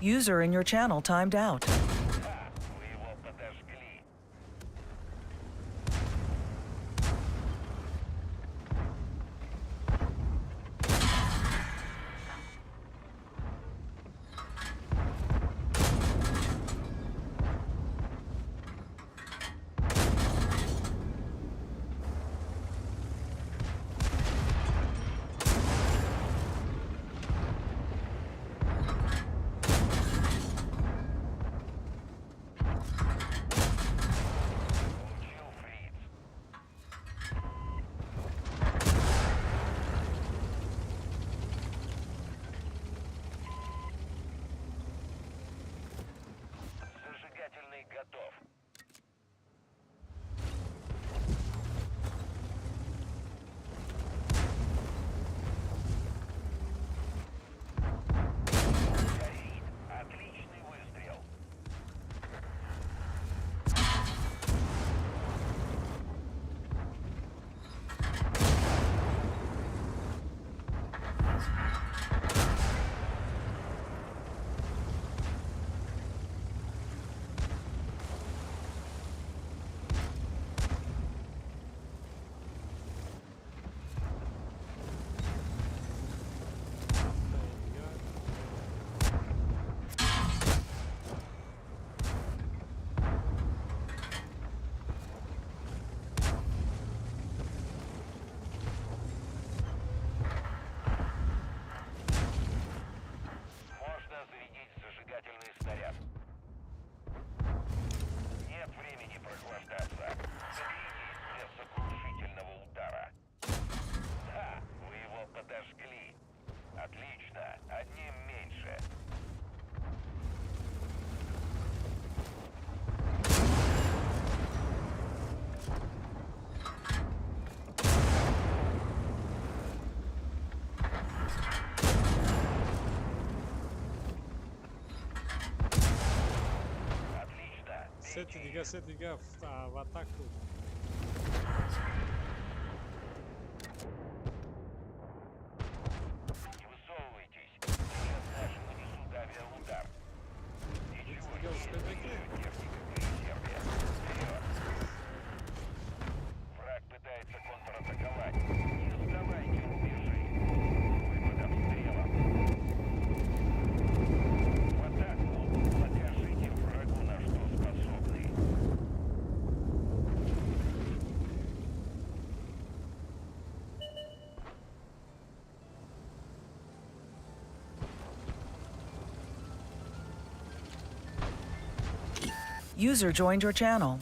User in your channel timed out. Сети дига, се дига в атаку. Дига успел мекунем. User joined your channel.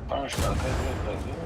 Панҷ танка зиёд кардем.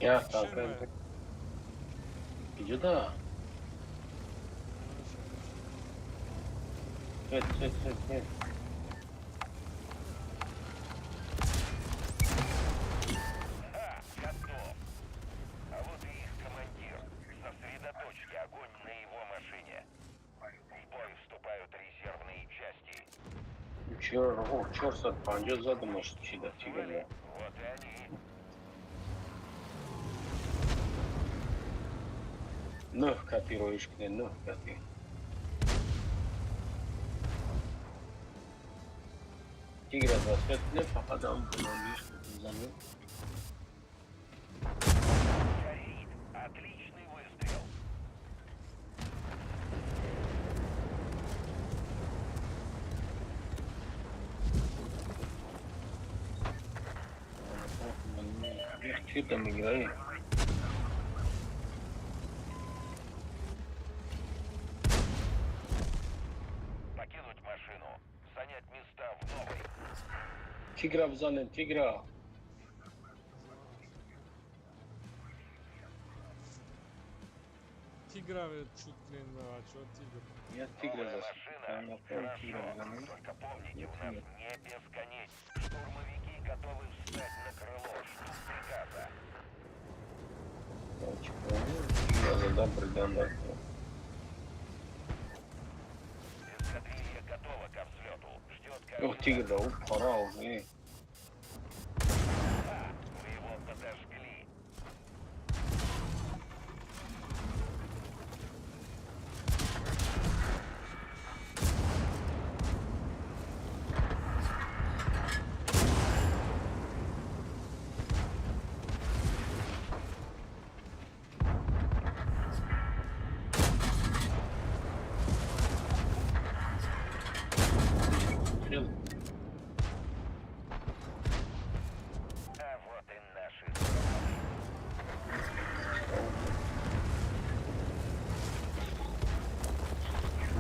Як танка? Иди да. Свет, свет, свет, свет. 450 задумаш чи да тигр. Нӯҳ кати роиш кунед, нӯҳ кати. Тигра засвет кунед, фақат ам буландиш бизанед. Чӣ там играет? Тигра бизанем, тигра. Тигра чуть кунем, бачо, тигр. Я тигра засвет. Тигра бизанем. Тигра задам придам да. Ох, тигр да, пора уже.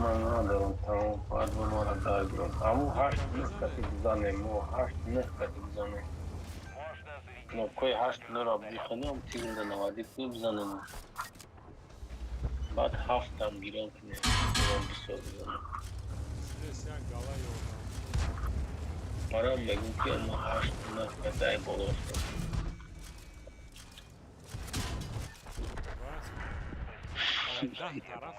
Ман надорам, тамом, бояд ба мора даргирам. Аму ҳашт нӯҳ кати бизанем, мо ҳашт нӯҳ кати бизанем. Кнопкаи ҳашт нӯҳро бихонем, тигрда навади кунем, бизанем. Баъд ҳафтам гирон кунем, гирон бисёр бизанем. Здесь як гала ёрдам. Марам мегӯм ки мо ҳашт нӯҳ кати ай боло Даҳ тараф.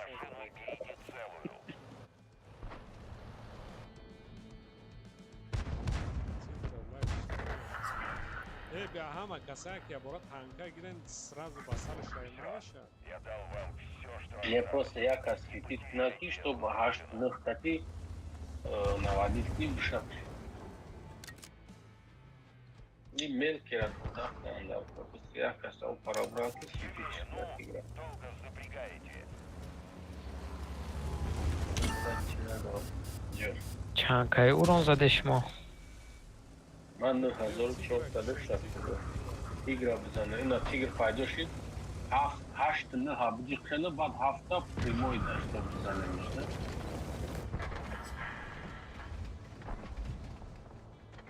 Э, бя ҳама касае ки ябора танка гирен, сразу ба сари шаймаша. Не, просто як кас фитит кунад ки, чтобы ҳашт нӯҳ кати навадид кунӣ бишад. Не мелкера дар просто як кас ау парабрал ки светит кунад тигра. Чанд кай урон заде шумо? Ман 9462. Тигра бизанем. Ина тигр пайдо шид. Ҳафт, ҳашт, нӯҳ биҷиқена, баъд ҳафта прямой дашто бизанемиш, не?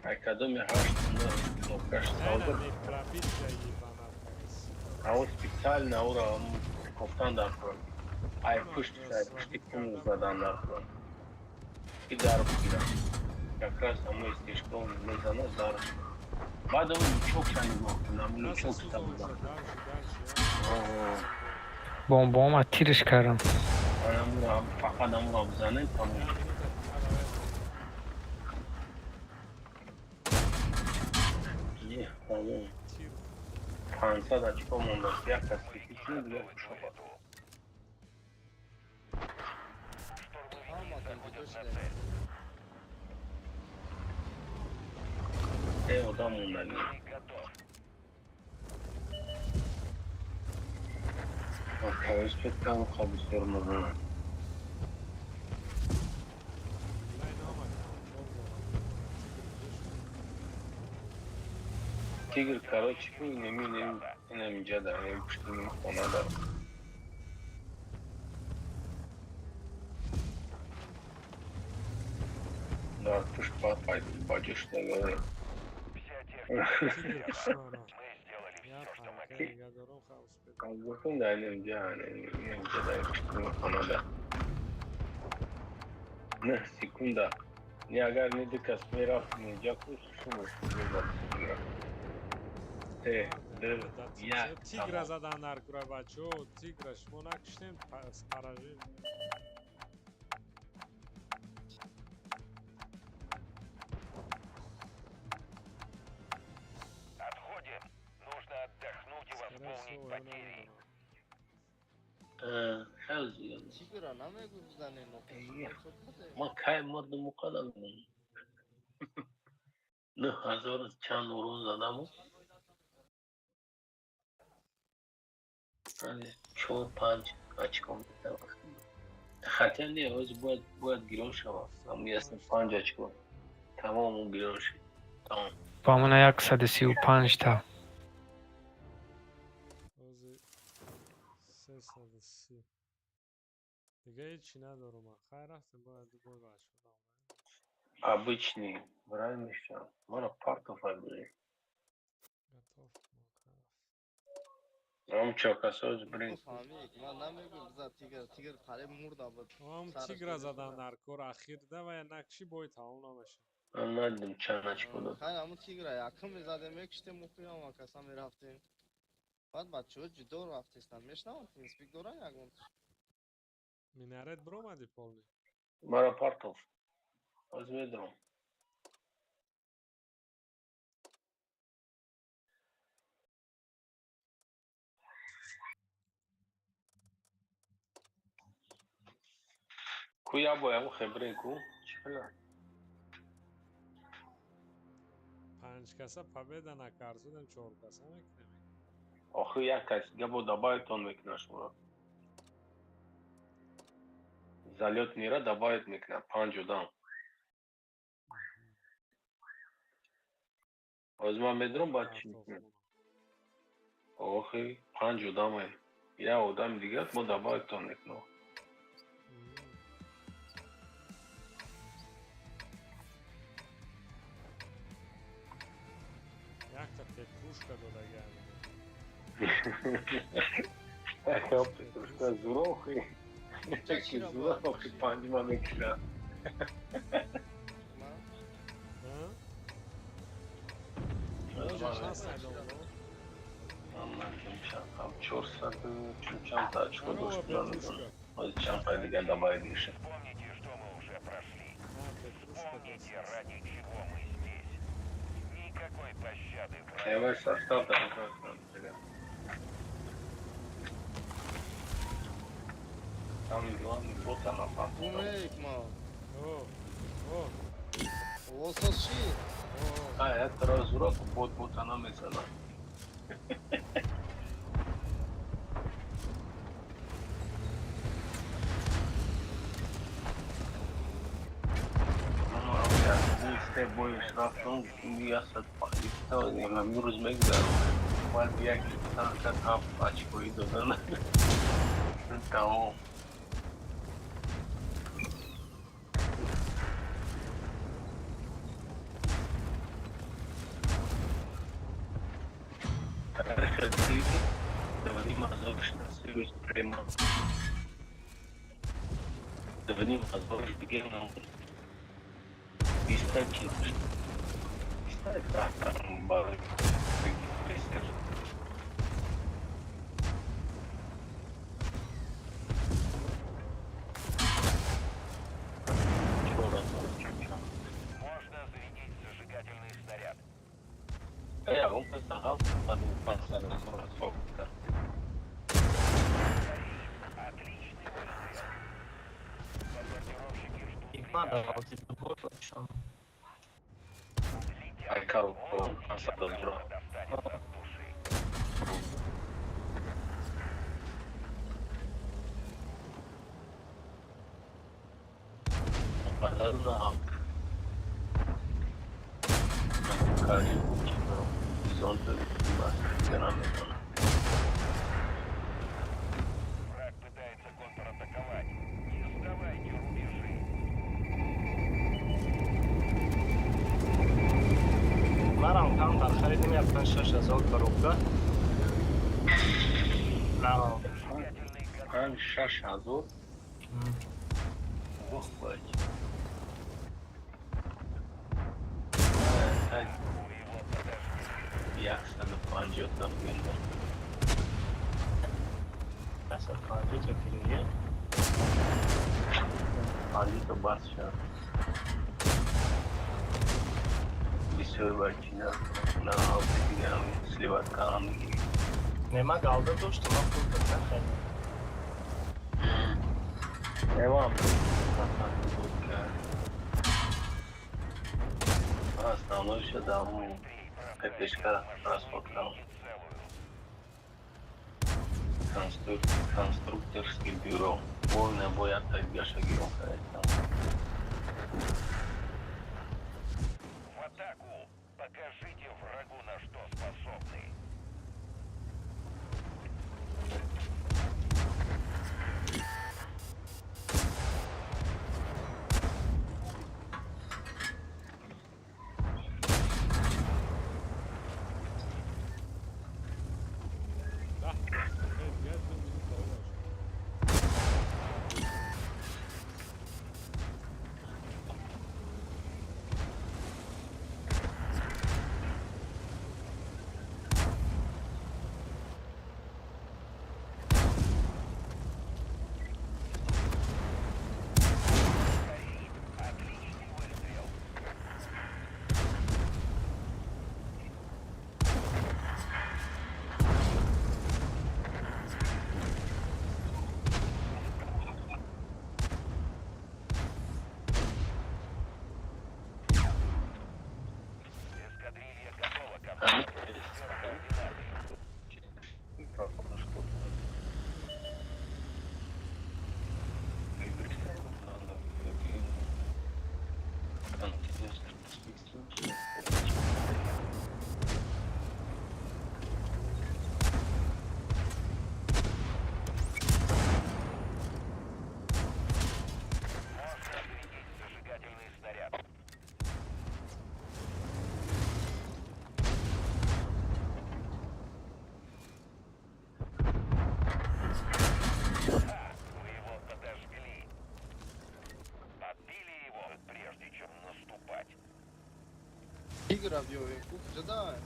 Ай кадоми ҳашт, нӯҳ кнопкаш савда. Ау специально аура кофтан дар кор. Ай пушт, ай пушти кун задан дар кор. Ки дар бигирам. Как раз ҳамои стежком мезана дар. Баъд он лучокша нигоҳ кунам, лучок. Бомбома тирш кардам. Фақат амуро бизанед, тамом. Тамом, 500 очко мондааст, як кас фикр дигар кушоба. Ҳаматон ҷудо шуда. Се одам мондагӣ. Тавассут бисёр мазанад. Тигр, короче, неми неми инаминҷа дар пушти хона дар. Дар пушт ба пайдо шуда. Гуфтам, дар инаминҷа, инаминҷа, дар пушти хона дар. 9 секунда. Не, агар не ду кас мерафт инҷа ку шумо. Се, ду, як. Тигра задан дар кура, бачо, тигра шумо накуштем, поражен. Отходим. Нужно отдохнуть и восполнить потери. Хеле зиёд. Тигра намегӯ бизанем. Ма кай мурдум, муқадам 9000 чанд урун задаму чор панҷ очко. Хотя не, ҳозир бояд гирон шавад. Ясно, панҷ очко, тамом, он гирон шуд, тамом. Ба мана 135 та. Ҳозир 330. Дига ҳечи надорум. Хай, рафтем, бояд бой бачо. Обычный брай мешавам, мана партофай будем. Готов. Ам чокасоз брин. Фаҳмид, ман намегӯ биза тигр, тигр қариб мурда буд. Ам тигра задан дар кор ахирда ва накши бой тамом намешавад. Ман надидам чанд очко дод. Хай, ҳамун тигра якум мезадем, мекуштем, мухӯям каса мерафтем. Баъд бачаҳо ҷудо рафтестан, мешнавам, тимспик доран ягон. Минарет биромади полный. Мара партов. Ҳозир медорам. Ку я боям хебрин ку? Чӣ хела? Панҷ каса победа накарзудем, чор каса мекунем. Охи, як кас дига бо добавитон мекунад шуморо. Залёт мера добавить мекунад панҷ одам. Ҳозир ман медорам, баъд чӣ мекунем? Охи, панҷ одамем. Як одами дигар мо добавитон мекунад. Якта петрушка додагиам. Петрушка зурохи. Яки зурохи панҷма мекунад. Ман 400 чанд очко дошт, намедонам. Ҳозир чанд пай дигар добавить мешавад. Помните, что мы уже прошли. Помните, ради чего мы здесь. Никакой пощады врагу. Давай состав дар. Самый главный бота напад. Умек ма. О, о. Осос ши. А, это зурок бот бота намезанад. Се боиш рафтам, 150 рӯз мегузарам. Баъд як танка ҳафт очкоӣ додан. Тамом. Давним прямо. Давним азор бигем. Биста чил. Барои престиж. 4000 чанд. Можно зарядить зажигательный снаряд. Ягон кас 750 000 расход кард. Отличный выстрел. Бомбардировщики ждут Ҳикмат приказа. дар Летят. Ай коробка Он 500 000. достанется от души. Қадар на кари бизон бас наметонам. Враг пытается контратаковать. Не сдавайте рубежи. Марам камтар харидем, як 5-6 ҳазор коробка. Зажигательный готов. 5-6 ҳазор. Ох, бач. Вы его подожгли. 150 та милион. 150 то килограмм. 50 то бас шад. Бисёр бар чиза на дигарам сливать кардам мегирӣ. Не, ма галда доштам, ма пул нахаридам. Эвам основной даму ППшка расход кардам. Целую. Конструкторский бюро. Полная бояд гаша гирон харидам. В атаку! Покажите врагу, на что способны. 10 дақиқаи дигар 2 минут давом шуд. Горит! Отличный выстрел! Эскадрилья готова к атаке. Ждет координаты. Можно зарядить зажигательный снаряд. Ха! Вы его подожгли. Подбили его, прежде чем наступать. Игра биёвем ку куҷода?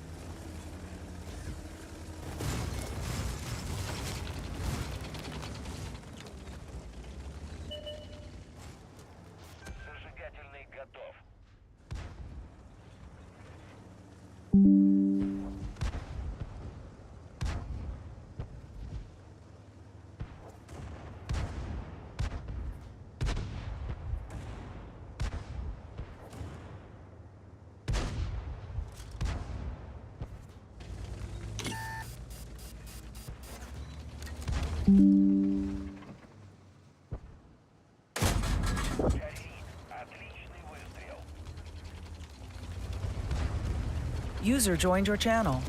Зажигательный готов. Горит! Отличный выстрел! User joined your channel.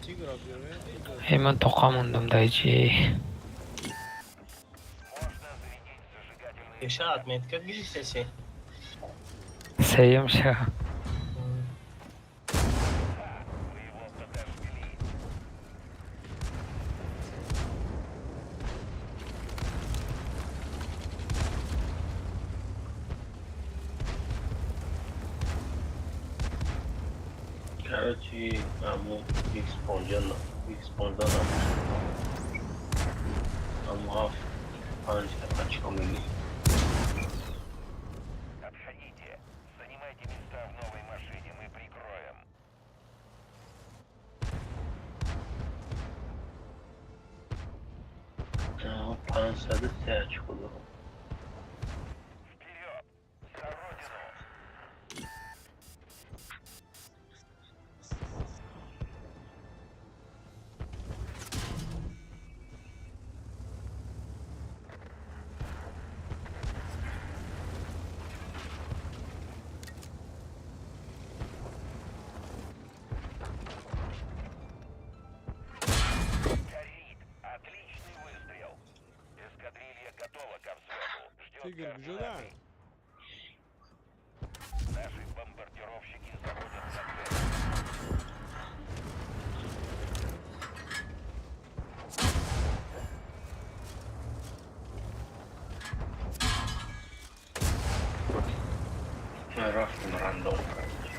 Тигра биёрем. Э, ман тоқа мондам дар ҷи. Еша отметка гирифтаси. Сеюм ша. Короче, аму X15 X15 набошад. Аму ҳафт панҷ очко мегирӣ. Отходите. Занимайте места в новой машине, мы прикроем. 503 очко дорам. Вперед! За родину! Горит! Отличный выстрел! Эскадрилья готова ко взлету. Ждет Тигр куҷода? координаты. Наши бомбардировщики заходят на цель. Рафтем рандом, короче.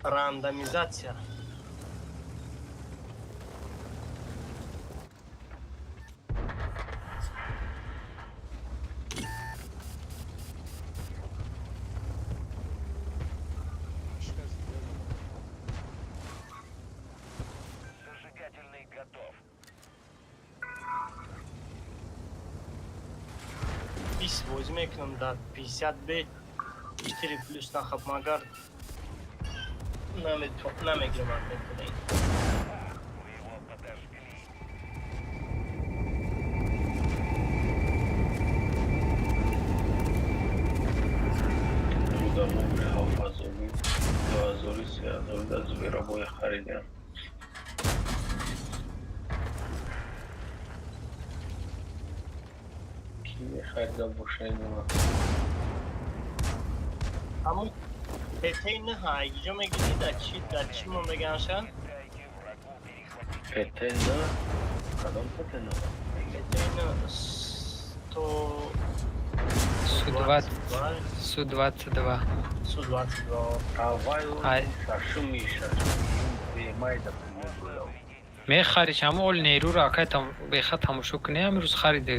Рандомизация. Ҳашт кас дига. Зажигательный готов. 20 бозӣ мекунам дар 50 б 4 плюс нахаб, магар намегирам отметка. Мы его подожгли. Буда ҳафтҳазору, 2000, 3000 да зверобоя харидам. Кӣ мехарида боша инро? Ҳамун ПТ на ҷо мегирӣ, дар чӣ мондаганша? Дайте врагу перехватить. ПТ на? Кадом ПТ на? ПТ на 100. Су-20. Су-22. Су-22. Аввал Ай. шашуми шашуми майда мебурам. Мехариш ҳама ол нерӯро акай там беха тамошо кунӣ, ҳамин рӯз хариде.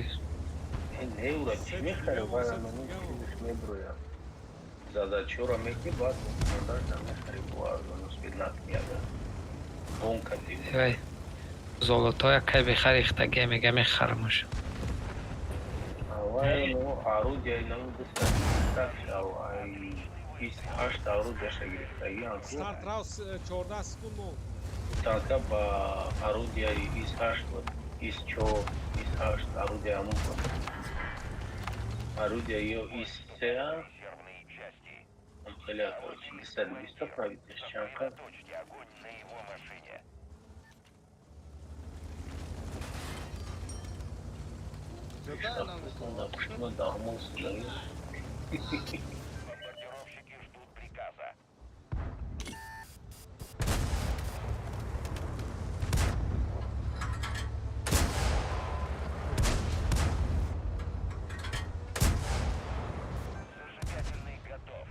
Неура чӣ мехари? Вай чизш мебуроям. Задачора меки, баъд мондаша мехари, бо арзон успеть накунӣ, гонка ди. Вай золотоя кай бехари ихтаге мега мехарамаш. Аввал ну орудия инаму дуста ай 28 орудияша гирифтагӣ анку. Старт рав, 14 секунд монд. Танка ба орудияи ИС-8 буд, ИС-4, ИС-8 орудия ҳамон буд. Орудия ё ИС-3 Резервные части. ам хеле, короче, 220 правитеш чанд қад. Сосредоточьте огонь на его машине. Ҷода намешавад. Пуштима даҳмон судаги. Бомбардировщики ждут приказа. Зажигательный готов.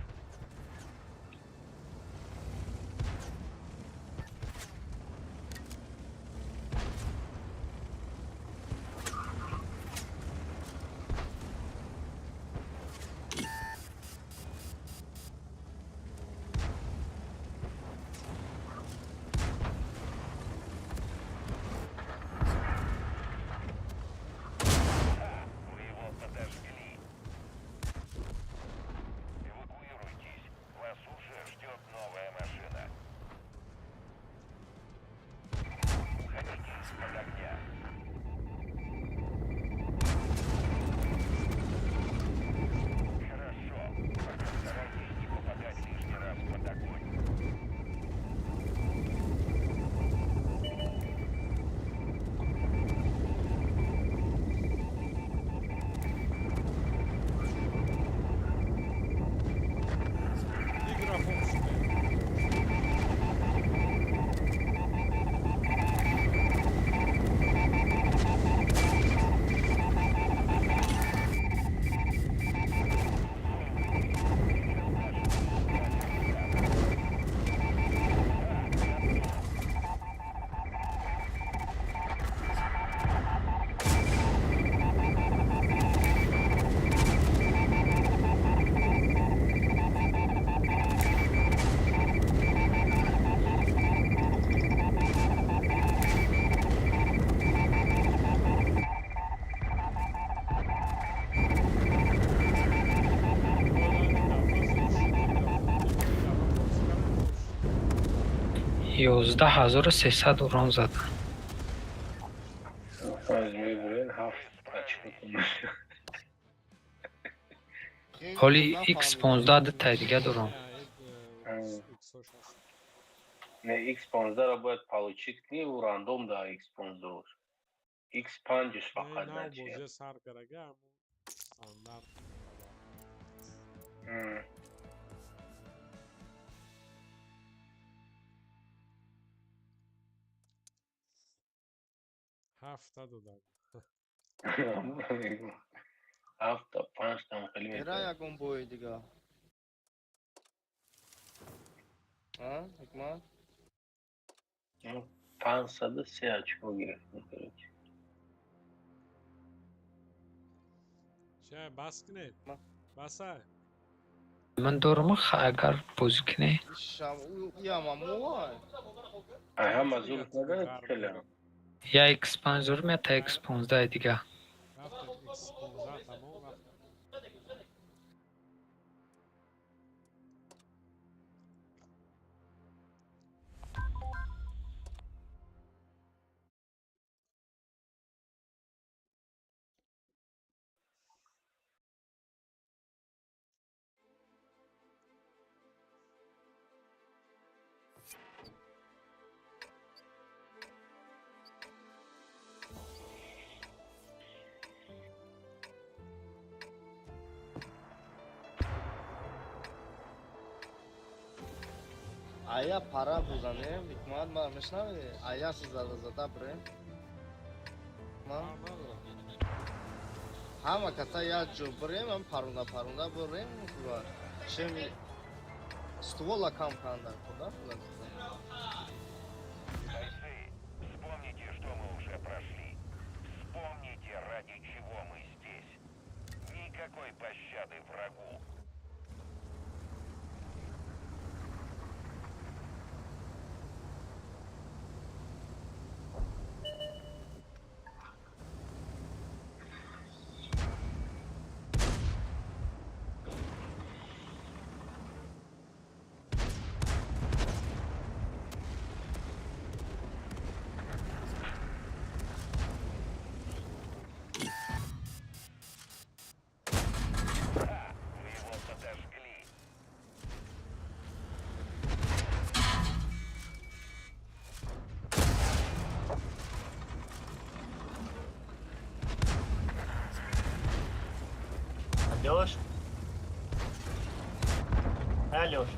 11 300 урон зад. Аз мебурен ҳафт очко. Ҳоли X15 дутаи дига дорам. Не, X15-ро бояд получить кунӣ, ӯ рандом да X15 бош. X5-ш фақат нав начи. Бозия сар карага, ҳамун стандарт. Ҳафта додам. Ҳафта панҷтам хеле Эра метавонад. Ягон бои дига. А, Ҳикмат? 503 очко гирифтем, короче. Ча, бас кунед, басай. Ман дорам, агар бозӣ кунӣ. Шам ямамуай. Ай ҳама зур надорад хеле. Я X5 дорам, я та X15 дига. Рафтем X15, тамом, рафтем. Ая пара бузанем, Ҳикмат, мара мешнавӣ? Ая зада зада бирем. Ма ҳама каса як ҷо бирем, ам парунда парунда бирем, ва чеми ствола кам канда куда. Бойцы, вспомните, что мы уже прошли. Вспомните, ради чего мы здесь. Никакой пощады врагу. Мы его подожгли. Алёш? Алёш.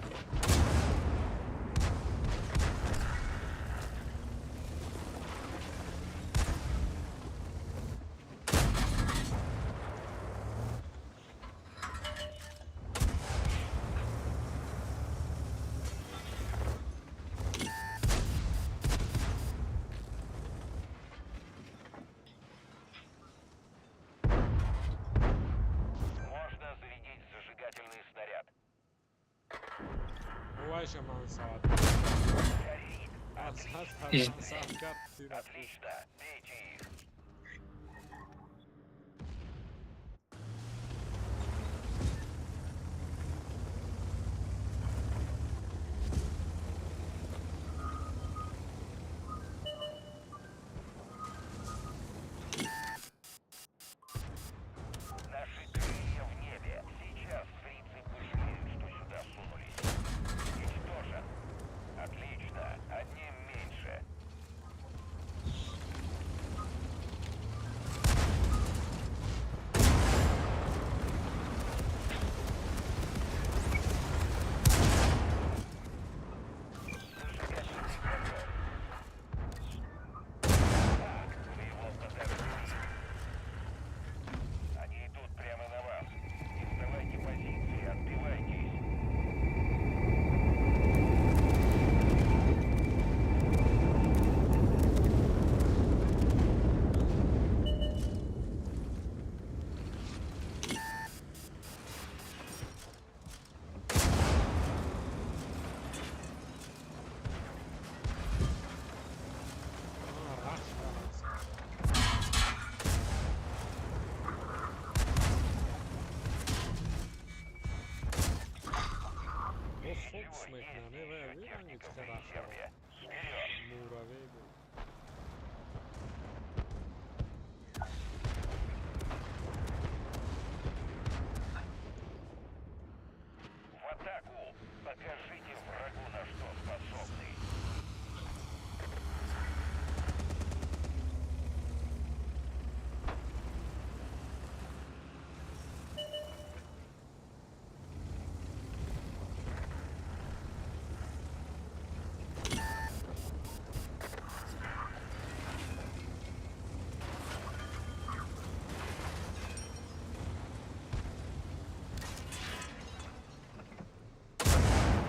Можно зарядить зажигательный снаряд. Вайша мансаб. Горит. Из- Отлично. Бейте их. Наши крылья в небе. Сейчас фрицы пожалеют, что сюда сунулись. Уничтожен. Отлично. Одним меньше. Зажигательный готов. Так, вы его подожгли. Они идут прямо на вас. Не сдавайте позиции, отбивайтесь. Фокус мекунам, Есть э, еще вай, техника в вай. резерве. Муравей буд. В атаку! Покажите врагу, на что способны.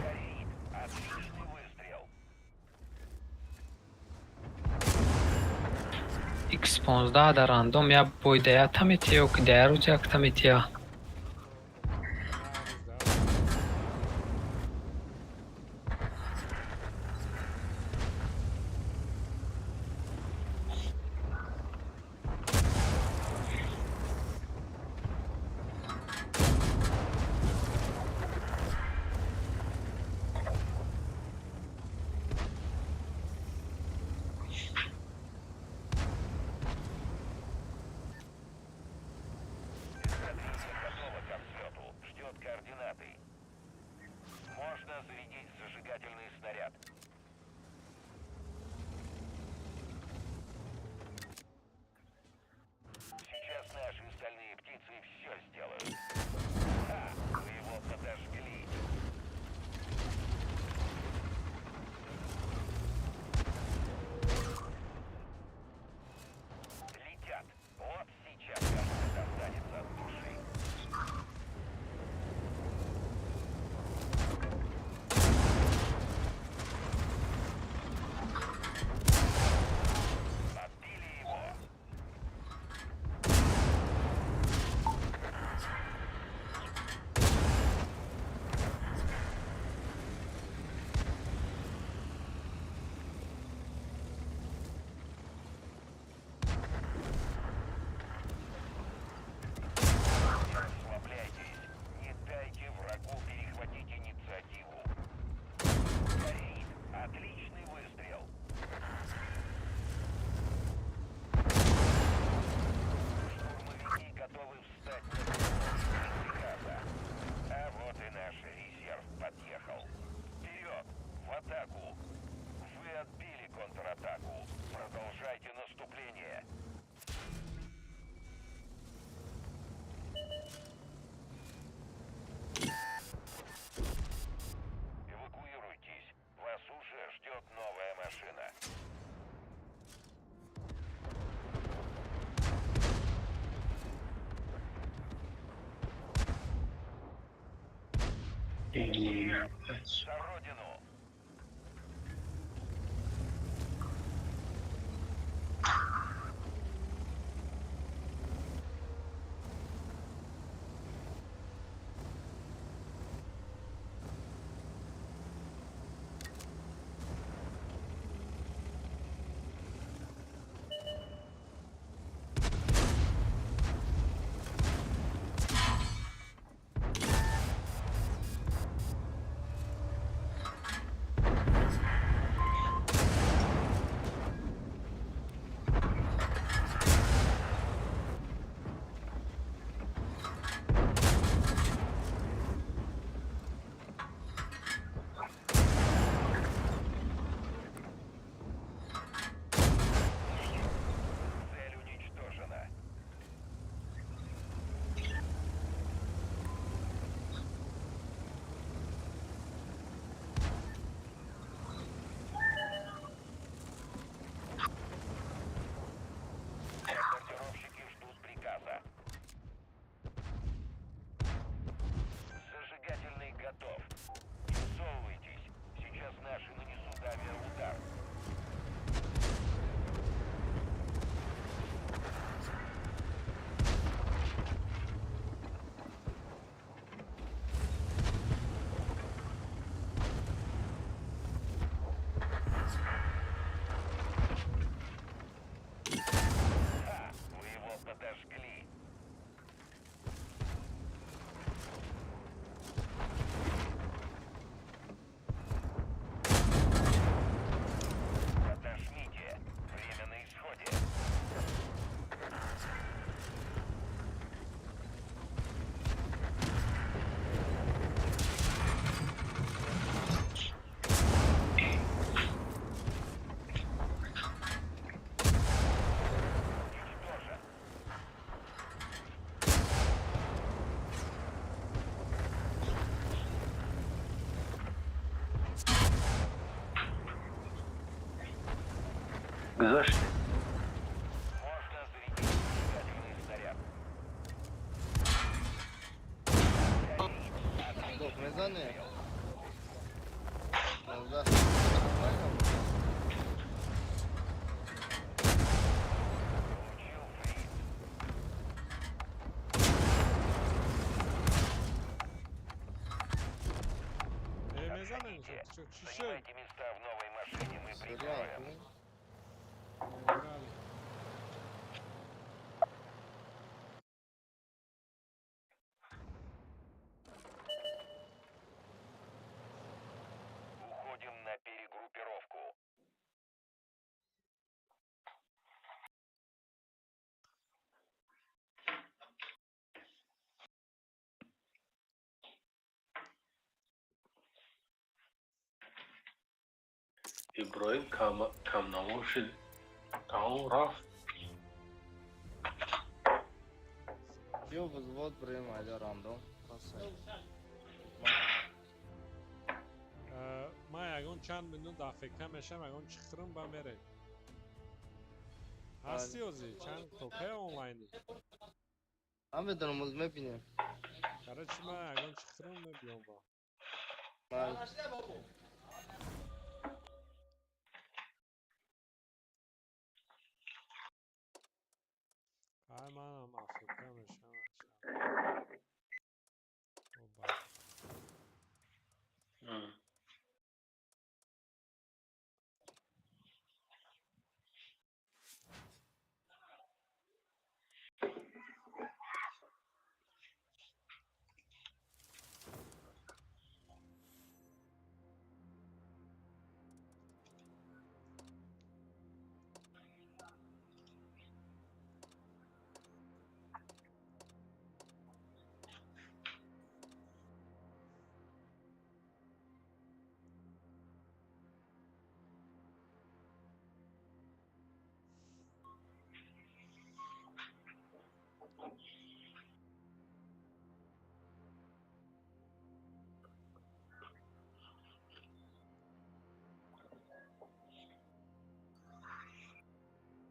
Горит! Отличный выстрел! X15 дар рандом як бой да якта метия ё ки да як рӯз якта метия. Эскадрилья готова ко взлету. Ждет координаты. Можно зарядить зажигательный снаряд. Сейчас наши стальные птицы все сделают. А, вы его подожгли. Летят. Вот сейчас кому-то достанется от души. Подбили его. Не расслабляйтесь. Не дайте врагу перехватить инициативу. Горит. Отличный выстрел. Штурмовики готовы встать на путь приказа. А вот и наш резерв подъехал. Вперед! В атаку! Вы отбили контратаку. Продолжайте наступление. Эвакуируйтесь. Вас уже ждет новая машина. За родину! Цель уничтожена. Бомбардировщики ждут приказа. Зажигательный готов. Не высовывайтесь. Сейчас наши нанесут авиаудар. Ха! Вы его подожгли. Гузашт. Доп мезанӣ? 19. Э, мезанем, чӣ шуд? Сериал ку? Играли. Иброҳим камнаво шуд, тамом рафт. Биё, взвод бирем, айда рандом. Пасай. Ман ягон чанд минут АФК мешам, ягон чӣ хӯрам, ба мерем. Ҳасти озӣ? Чанд то кай онлайнӣ? Намедонам, оз мебинем. Короче, ман ягон чӣ хӯрам, мебиём ба. Майли. Ай, манам АФК мешам. Оба.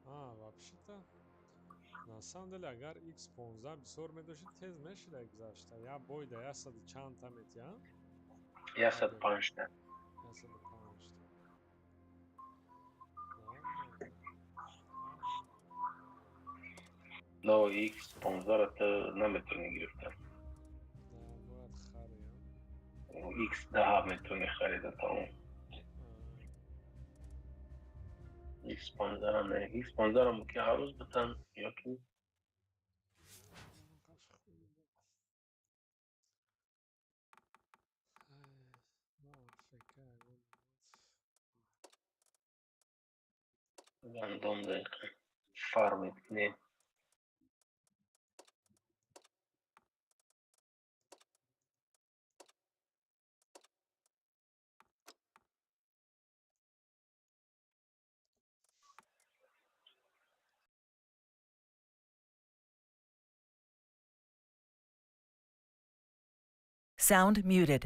А, вообще-то, на самом деле, агар X15 бисёр медошти, тез мешида гузашта. Я бой да ясаду чандта метиҳам? 105-та. 105-та. Но X15-ро ту наметавонӣ гирифтан. Бояд хариям. X10 метавонӣ харида, тамом. X15 не. X15-ро мумкин ҳар рӯз битан ёки рандом дақиқа фармит не. Sound muted.